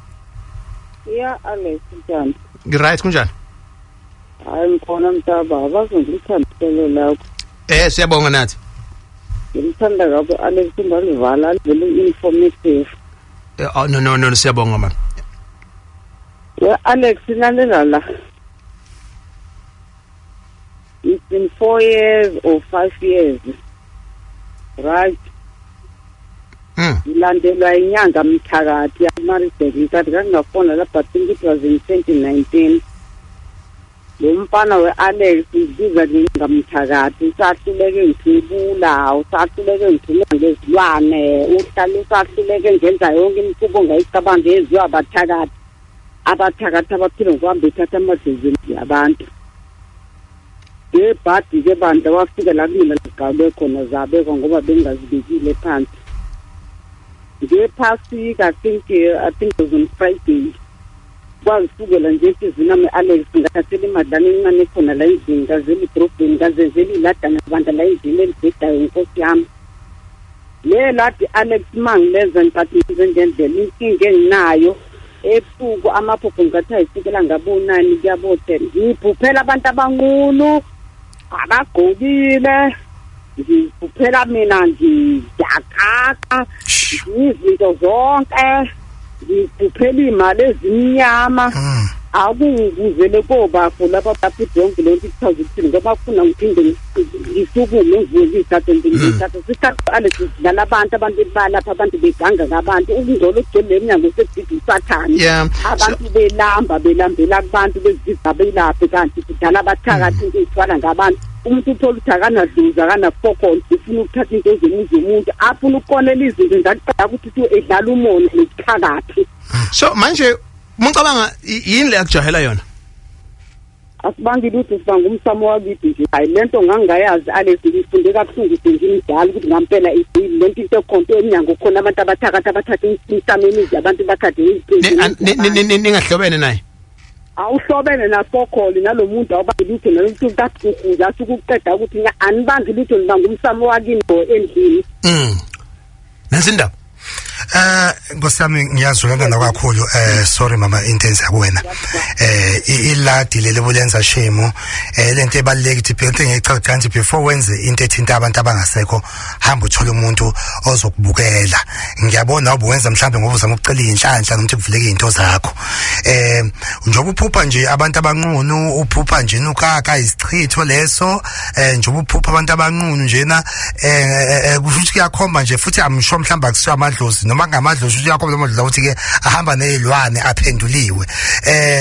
Ya Alex, njani? Right, kunjani? Hayi, ngikhona mntaba, ngithanda uhlelo lakho. Siyabonga nathi. Ngimthanda kabi Alex, ungalivala livele informative. Oh, no no no, siyabonga mama. We Alex, lalela la. It's been 4 years or 5 years. Right? Ngilandelwa inyanga mthakathi yaMaritzburg, ngicathi ngangingafona lapha, I think it was in 2019. Lo mfana we-Alex uzibiza ngenyanga mthakathi, usahluleke ngithwebula, usahluleke ngithumela ngezilwane, uhlale usahluleke ngenza yonke imikhuba ongayicabanga eziwa abathakathi. Abathakathi abaphila ngokuhamba bethatha amadlozi abantu. Ngebhadi-ke bandla wafika la kumina zigawule khona zabekwa ngoba bengingazibekile phansi. Ngephasika, I think it was on Friday, kwazisukela nje enhliziyweni yami Alex, ngathathela imadlana encane khona la endlini, ngazela edrobheni, ngazenzela iladana bandla la endlini elibhedayo, nkosi yami. Le ladi Alex, uma ngilenza ngicathi ngenze ngendlela, inkinga enginayo ebusuku amaphupho ngathi ayifikela ngabo-9 kuyabo-10, ngiphuphela abantu abanqunu abagqokile, ngiphuphela mina ngiyakaka izinto zonke, ngiphuphela iy'mali ezimnyama. Akungibuzele kobafo lapha baphi yonke lento ichaza ukuthini, ngoba kufuna ngiphinde ngisukume ngivuke ngiyithathe ngiyithathe. Sikhathi Alex sidlala abantu balapha, abantu beganga ngabantu, ukungcola okugcwele emnyango sekudida usathane. Abantu belamba belambela kubantu bezibiza belaphe, kanti sidlala abathakathi, into ey'thwala ngabantu. Umuntu uthola ukuthi akanadlozi, akanafokolo, ufuna ukuthatha into zemuzi womuntu, afuna ukukonela izinto nje akuqala ukuthi uthi edlala umona nobuthakathi. So manje mucabanga yini le akujahela yona? Asibangi lutho, sibanga umsamo wakithi nje. Hayi, lento ngangingayazi Alex, ngiyifunde kabuhlungu sengimdala ukuthi ngampela lento into ekhonto emnyango khona abantu abathakathi abathatha imisamo emizi abantu bathathe. Ningahlobene naye? Awuhlobene nasokholi nalo muntu, awubangi lutho nalo muntu kakuguza asuke ukuqeda ukuthi anibangi lutho, nibanga umsamo wakini endlini. Nansi indaba. Nkosi yami, ngiyazwelana nawe kakhulu. Sorry mama, into enza kuwena. Iladi leli bulenza shemu. Lento ebalulekile ukuthi into engiyichaza kanti before wenze into ethinta abantu abangasekho, hamba uthola umuntu ozokubukela. Ngiyabona ubuwenza mhlambe ngoba uzama ukucela inhlanhla nokuthi kuvuleke izinto zakho. Njengoba uphupha nje abantu abanqunu, uphupha nje nukaka isichitho leso, njengoba uphupha abantu abanqunu njena, kusho ukuthi kuyakhomba nje futhi amsho mhlamba kusiwa amadlozi noma kungamadlozi, ukuthi uyakhomba amadlozi ukuthi ke ahamba nezilwane aphenduliwe.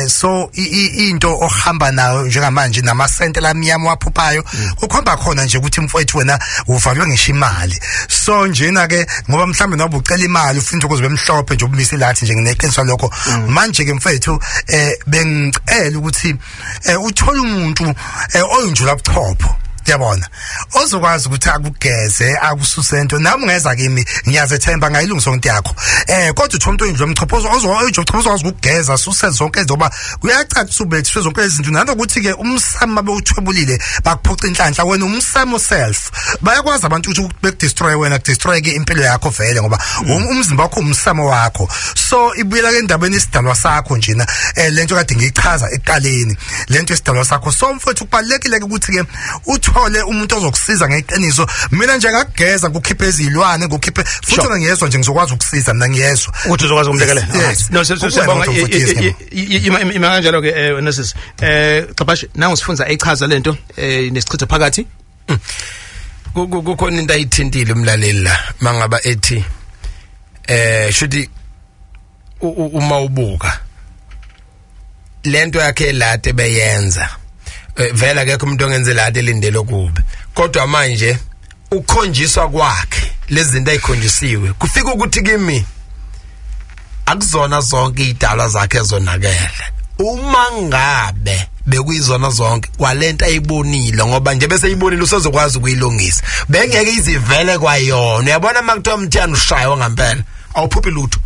So into ohamba nayo njengamanje namasente lamnyama waphuphayo kukhomba khona nje ukuthi mfowethu wena uvalwe ngisho imali. So njena ke ngoba mhlambe noba ucela imali ufuna ukuze bemhlophe nje ubumise lathi nje, ngineqiniso lokho. Manje ke mfowethu, bengicela ukuthi uthole umuntu oyinjula buchopho, yabona, ozokwazi ukuthi akugeze akususe into. Nami ungeza kimi, ngiyazethemba ngayilungisa into yakho, kodwa uthola umuntu oyinjula mchopho, oyinjula buchopho ozokwazi ukugeza suse zonke izoba kuyacaca ubethu zonke izinto, nanokuthi ke umsamo bewuthwebulile bakuphuca inhlanhla wena, umsamo self bayakwazi abantu ukuthi bekudestroy wena, kudestroy ke impilo yakho vele, ngoba umzimba wakho umsamo wakho. So ibuyela ke endabeni isidalwa sakho njena, lento kade ngiyichaza ekuqaleni, lento isidalwa sakho. So mfowethu, kubalekile ke ukuthi ke uthole umuntu ozokusiza ngeqiniso. Mina nje ngakugeza ngikukhiphe izilwane, ngikukhiphe futhi mina ngiyezwa nje, ngizokwazi ukusiza mina, ngiyezwa. Ukuthi uzokwazi ukumlekelela. Yes. No, siyabonga. Ima kanjalo ke, Nurses. Xabash, nangu sifunza echaza lento nesichitho phakathi. Kukhona into ayithintile umlaleli la, mangaba ethi shuthi uma ubuka lento yakhe elade beyenza, vele akekho umuntu ongenza elade elindele okubi, kodwa manje ukhonjiswa kwakhe lezi zinto ayikhonjisiwe kufika ukuthi kimi akuzona zonke idalwa zakhe ezonakele. Uma ngabe bekuyizona zonke kwalento ayibonile, ngoba nje bese ayibonile usezokwazi ukuyilungisa, bengeke izivele kwayona. Uyabona, makuthiwa mthiyana ushaywa ngempela, awuphuphi lutho.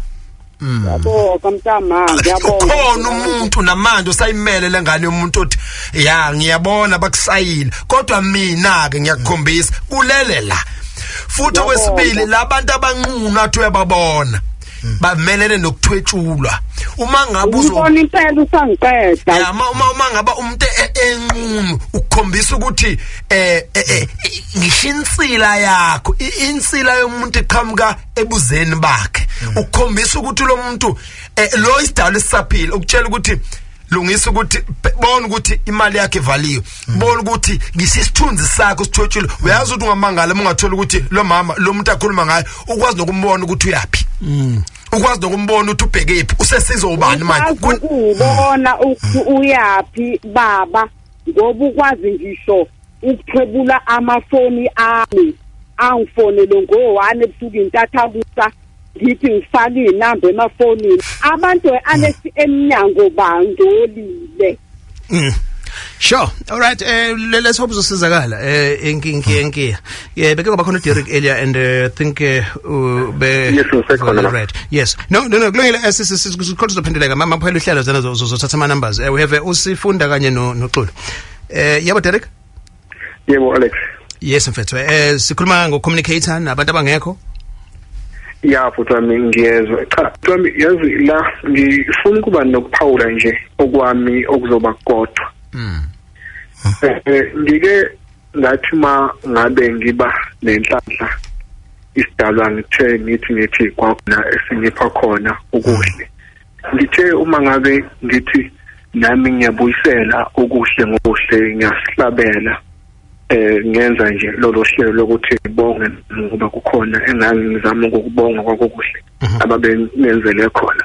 Ngiyabonga mntama, ngiyabonga. Ukhona umuntu namanje usayimele lengane yomuntu othi ya ngiyabona bakusayile, kodwa mina ke ngiyakukhombisa kulele la. Futhi okwesibili, labantu abanqunu athi uyababona bamelene nokuthwetshulwa. Uma ngabe uzo Ubona impela usangiqeda. Ya, uma ngaba umuntu enqunu ukukhombisa ukuthi ngisho insila yakho, insila yomuntu iqhamuka ebuzeni bakhe, ukukhombisa ukuthi lo muntu, lo isidalo esisaphila, ukutshela ukuthi lungisa, ukuthi bona ukuthi imali yakhe ivaliwe, bona ukuthi ngisho isithunzi sakho sithwetshule. Uyazi ukuthi ungamangala uma ungathola ukuthi lo mama, lo muntu akhuluma ngayo, ukwazi nokumbona ukuthi uyapi, ukwazi nokumbona ukuthi ubhekephi, usesizo ubani manje. Ukwazi ukubona ukuthi uyapi baba, ngoba ukwazi ngisho ukuthwebula amafoni ami, angifonele ngo-1 ebusuku, intathakusa, ngithi ngifake iy'namba emafonini abantu Alex emnyango bangcolile. Sure. All right. Let's hope uzosizakala. Inkinki enkiya. Yeah, beke kwaba khona Derek earlier and I think be Yes, usekhona la. Right. Yes. No, kulungile, sikhona sizophenduleka. Mama phela uhlelo zana zothatha ama numbers. We have usifunda kanye no noXulu. Yebo Derek? Yebo Alex. Yes mfethu. Sikhuluma ngo communicator nabantu abangekho. Ya futhi wami, ngiyezwa. Cha futhi wami, yazi la ngifuna ukuba nokuphawula nje okwami okuzoba kodwa. Ngike ngathi ma ngabe ngiba nenhlanhla, isidalwa ngithe ngithi kwakhona esingipha khona okuhle. Ngithe uma ngabe ngithi nami ngiyabuyisela okuhle ngokuhle, ngiyasihlabela, ngenza nje lolo hlelo lokuthi ngibonge ngoba kukhona engangizama ukukubonga kwakukuhle ababengenzele khona.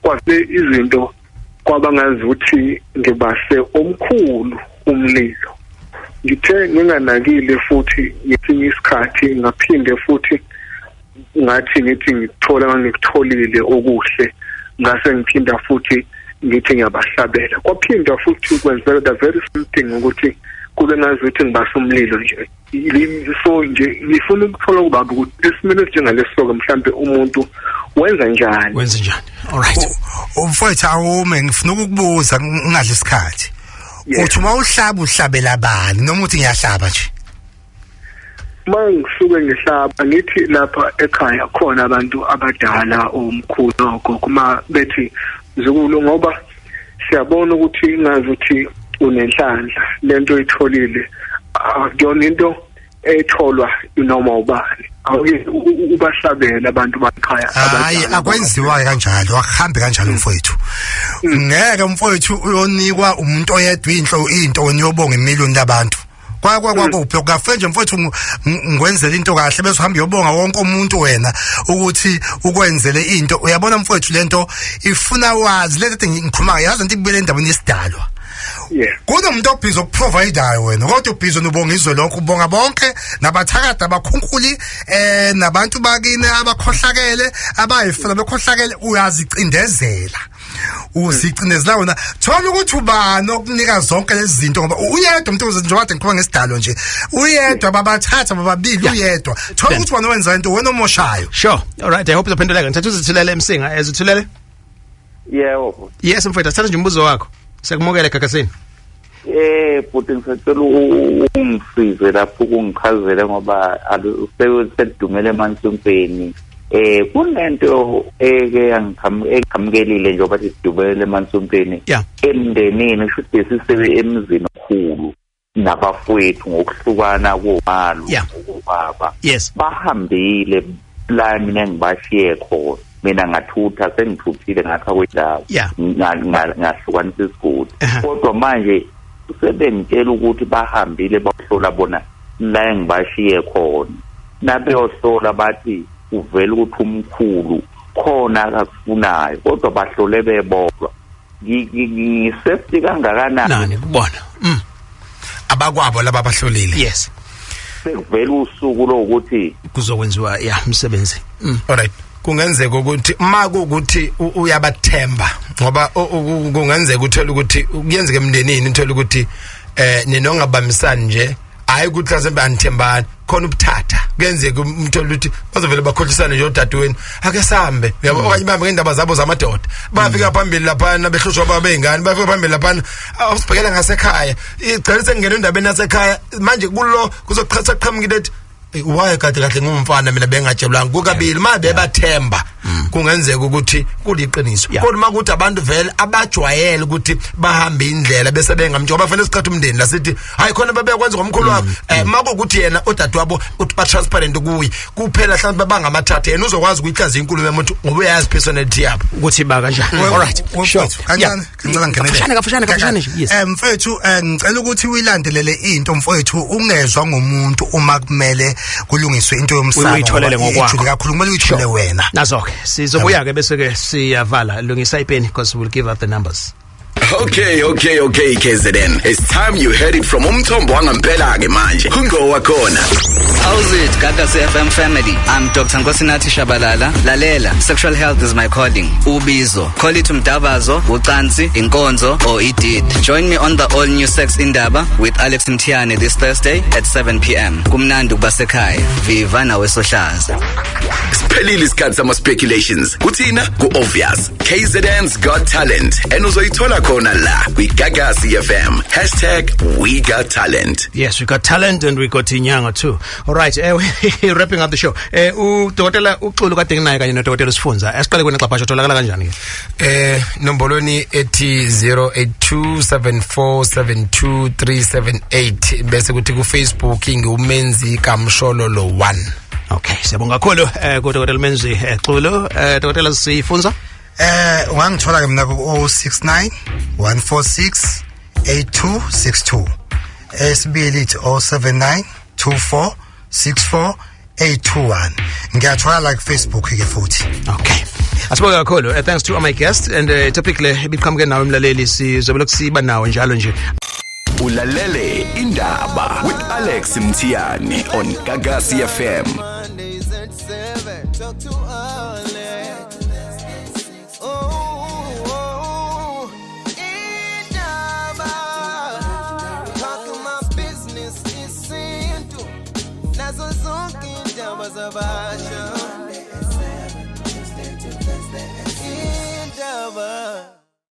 Kwase izinto kwaba ngazuthi ngibase omkhulu umlilo. Ngithe nginganakile futhi ngesinye isikhathi ngaphinde futhi ngathi ngithi ngithola ngikutholile okuhle, ngase ngiphinda futhi ngithi ngiyabahlabela, kwaphinda futhi kwenzeka the very same thing, ukuthi kube ngazuthi ngibasa umlilo nje. So nje ngifuna ukuthola kubaba ukuthi esimeni esinjengaleso-ke mhlampe umuntu wenza njani? Wenza njani? All right. Umfowethu, awume, ngifuna ukukubuza ngingadli isikhathi. Uthi uma uhlaba uhlabela bani, noma uthi ngiyahlaba nje? Uma ngisuke ngihlaba, ngithi lapha ekhaya khona abantu abadala, omkhulu nogogo, uma bethi mzukulu, ngoba siyabona ukuthi ngazi ukuthi unenhlanhla, lento oyitholile akuyona into etholwa noma ubani, awuke ubahlabele abantu bakhaya. Hayi, akwenziwa kanjalo, akuhambi kanjalo mfowethu. Ngeke mfowethu uyonikwa umuntu oyedwa into, wena uyobonga imillion labantu. Kwa kwakuphi kafe nje mfowethu, ngikwenzela into kahle bese uhamba uyobonga wonke umuntu wena ukuthi ukwenzele into. Uyabona mfowethu, lento ifuna wazi lento ngikhuluma, yazi into ibuyele endaweni yesidalwa. Kunomuntu obhizi okuprovidayo wena, kodwa ubhizi nobonga izwe lonke, ubonga bonke nabathakade, abakhunkuli, nabantu bakini abakhohlakele, abayifuna bekhohlakele. Uyazicindezela, uzicindezela wena. Thola ukuthi ubani okunika zonke lezi zinto, ngoba uyedwa umuntu njengoba kade ngikhuluma ngesidalo nje, uyedwa, babathatha bababili, uyedwa. Thola ukuthi wena wenza into, wena omoshayo. Sure. All right. I hope uzophenduleka. Ngithatha uzithulele emsinga. Ezithulele? Yebo. Yes mfowethu, sithatha nje umbuzo wakho. Siyakumukela egagasini. Bhuti, ngisacela ungisize lapho ukungichazele ngoba selidumele emansumpeni. Kunento eke yangiqhamukelile njengoba sidumele emansumpeni. Emndenini kusho ukuthi sisebe emzini omkhulu nabafowethu ngokuhlukana komalo ngokubaba. Bahambile la mina engibashiye khona. Mina ngathutha, sengithuthile ngakha kwendawo. Ngahlukanisa isigodi. Kodwa manje sebengitshela ukuthi bahambile bahlola bona la engibashiye khona. Nabeyohlola bathi uvela ukuthi umkhulu khona akakufunayo, kodwa bahlole bebodwa. Ngisafety kangakanani? Nani kubona? Abakwabo laba abahlolile. Yes. Sekuvela usuku lokuthi kuzokwenziwa ya umsebenzi. Alright. Kungenzeka ukuthi uma kuwukuthi uyabathemba, ngoba kungenzeka uthole ukuthi kuyenzeka emndenini, uthole ukuthi ninongabambisani nje. Hayi ukuthi mhlawumbe anithembani, khona ubuthatha kuyenzeka umthole ukuthi bazovele bakhohlisane nje odadewenu, ake sambe, uyabo, okanye bahambe ngendaba zabo zamadoda, bafika phambili laphana behlushwa baba beyingane, bafika phambili laphana awusibhekela ngasekhaya, igcina sengena endabeni yasekhaya manje kulo kuzoqhatha qhamukile ethi waye kade kahle ngumfana mina bengatshelwanga kukabili ma bebathemba. Kungenzeka ukuthi kuliqiniso, kodwa makuthi abantu vele abajwayele ukuthi bahambe indlela bese bengamtsho bafanele siqhathe umndeni la sithi hayi khona babekwenza ngomkhulu wakho, makuwukuthi yena odadewabo uthi ba transparent kuye kuphela, mhlawumbe bangamathatha, yena uzokwazi ukuyihlaziya inkulumo yomuntu ngoba uyazi personality yabo ukuthi ba kanjani. All right, sure. Kancane, ngicela ngingenele. Kafushane, kafushane, kafushane nje, yes. Mfethu, ngicela ukuthi uyilandelele into, mfethu, ungezwa ngomuntu uma kumele kulungiswe into yomsamo. Uyitholele ngoba ngokwakho. ijule kakhulu, kumele uyithole wena. Nazo ke sizobuya ke bese ke siyavala. Lungisa ipeni because we'll give out the numbers. Okay, KZN. It's time you heard it from umthombo wangampela ke manje. Ungowa khona. How's it, Gagasi FM family? I'm Dr. Nkosinathi Shabalala. Lalela, sexual health is my calling. Ubizo. Call it umdavazo, ucansi, inkonzo, or it. Join me on the all new Sex Indaba with Alex Mtiane this Thursday at 7 p.m. Kumnandi kubasekhaya. Viva nawe sohlaza. Siphelile isikhathi sama speculations. Kuthina ku obvious. KZN's Got Talent. And uzoyithola khona la kwiGagasi FM. #WeGotTalent. Yes, we got talent and we got inyanga too. All right, wrapping up the show. Udokotela uXulu kade nginaye kanye nodokotela Sifunza. Asiqale kwena Xaphasha, tholakala kanjani ke? Nombolweni ethi 0827472378, bese kuthi ku Facebook ngiwuMenzi kaMshololo 1. Okay, siyabonga kakhulu kudokotela Menzi Xulu, dokotela Sifunza. Ungangithola ke mina ku 069 146 8262. Esibili ithi 079 24 64 821. Ngiyathola like Facebook ke futhi. Okay. Asibonge kakhulu. Thanks to all my guests and topic le ibiqhamuke nawe umlaleli, sizobe lokusiba nawe njalo nje. Ulalele Indaba with Alex Mthiyane on Gagasi FM. Mondays at 7. Talk to Alex. Oh, Indaba. Talking my business isintu. Nazo zonke indaba zabasha. Indaba.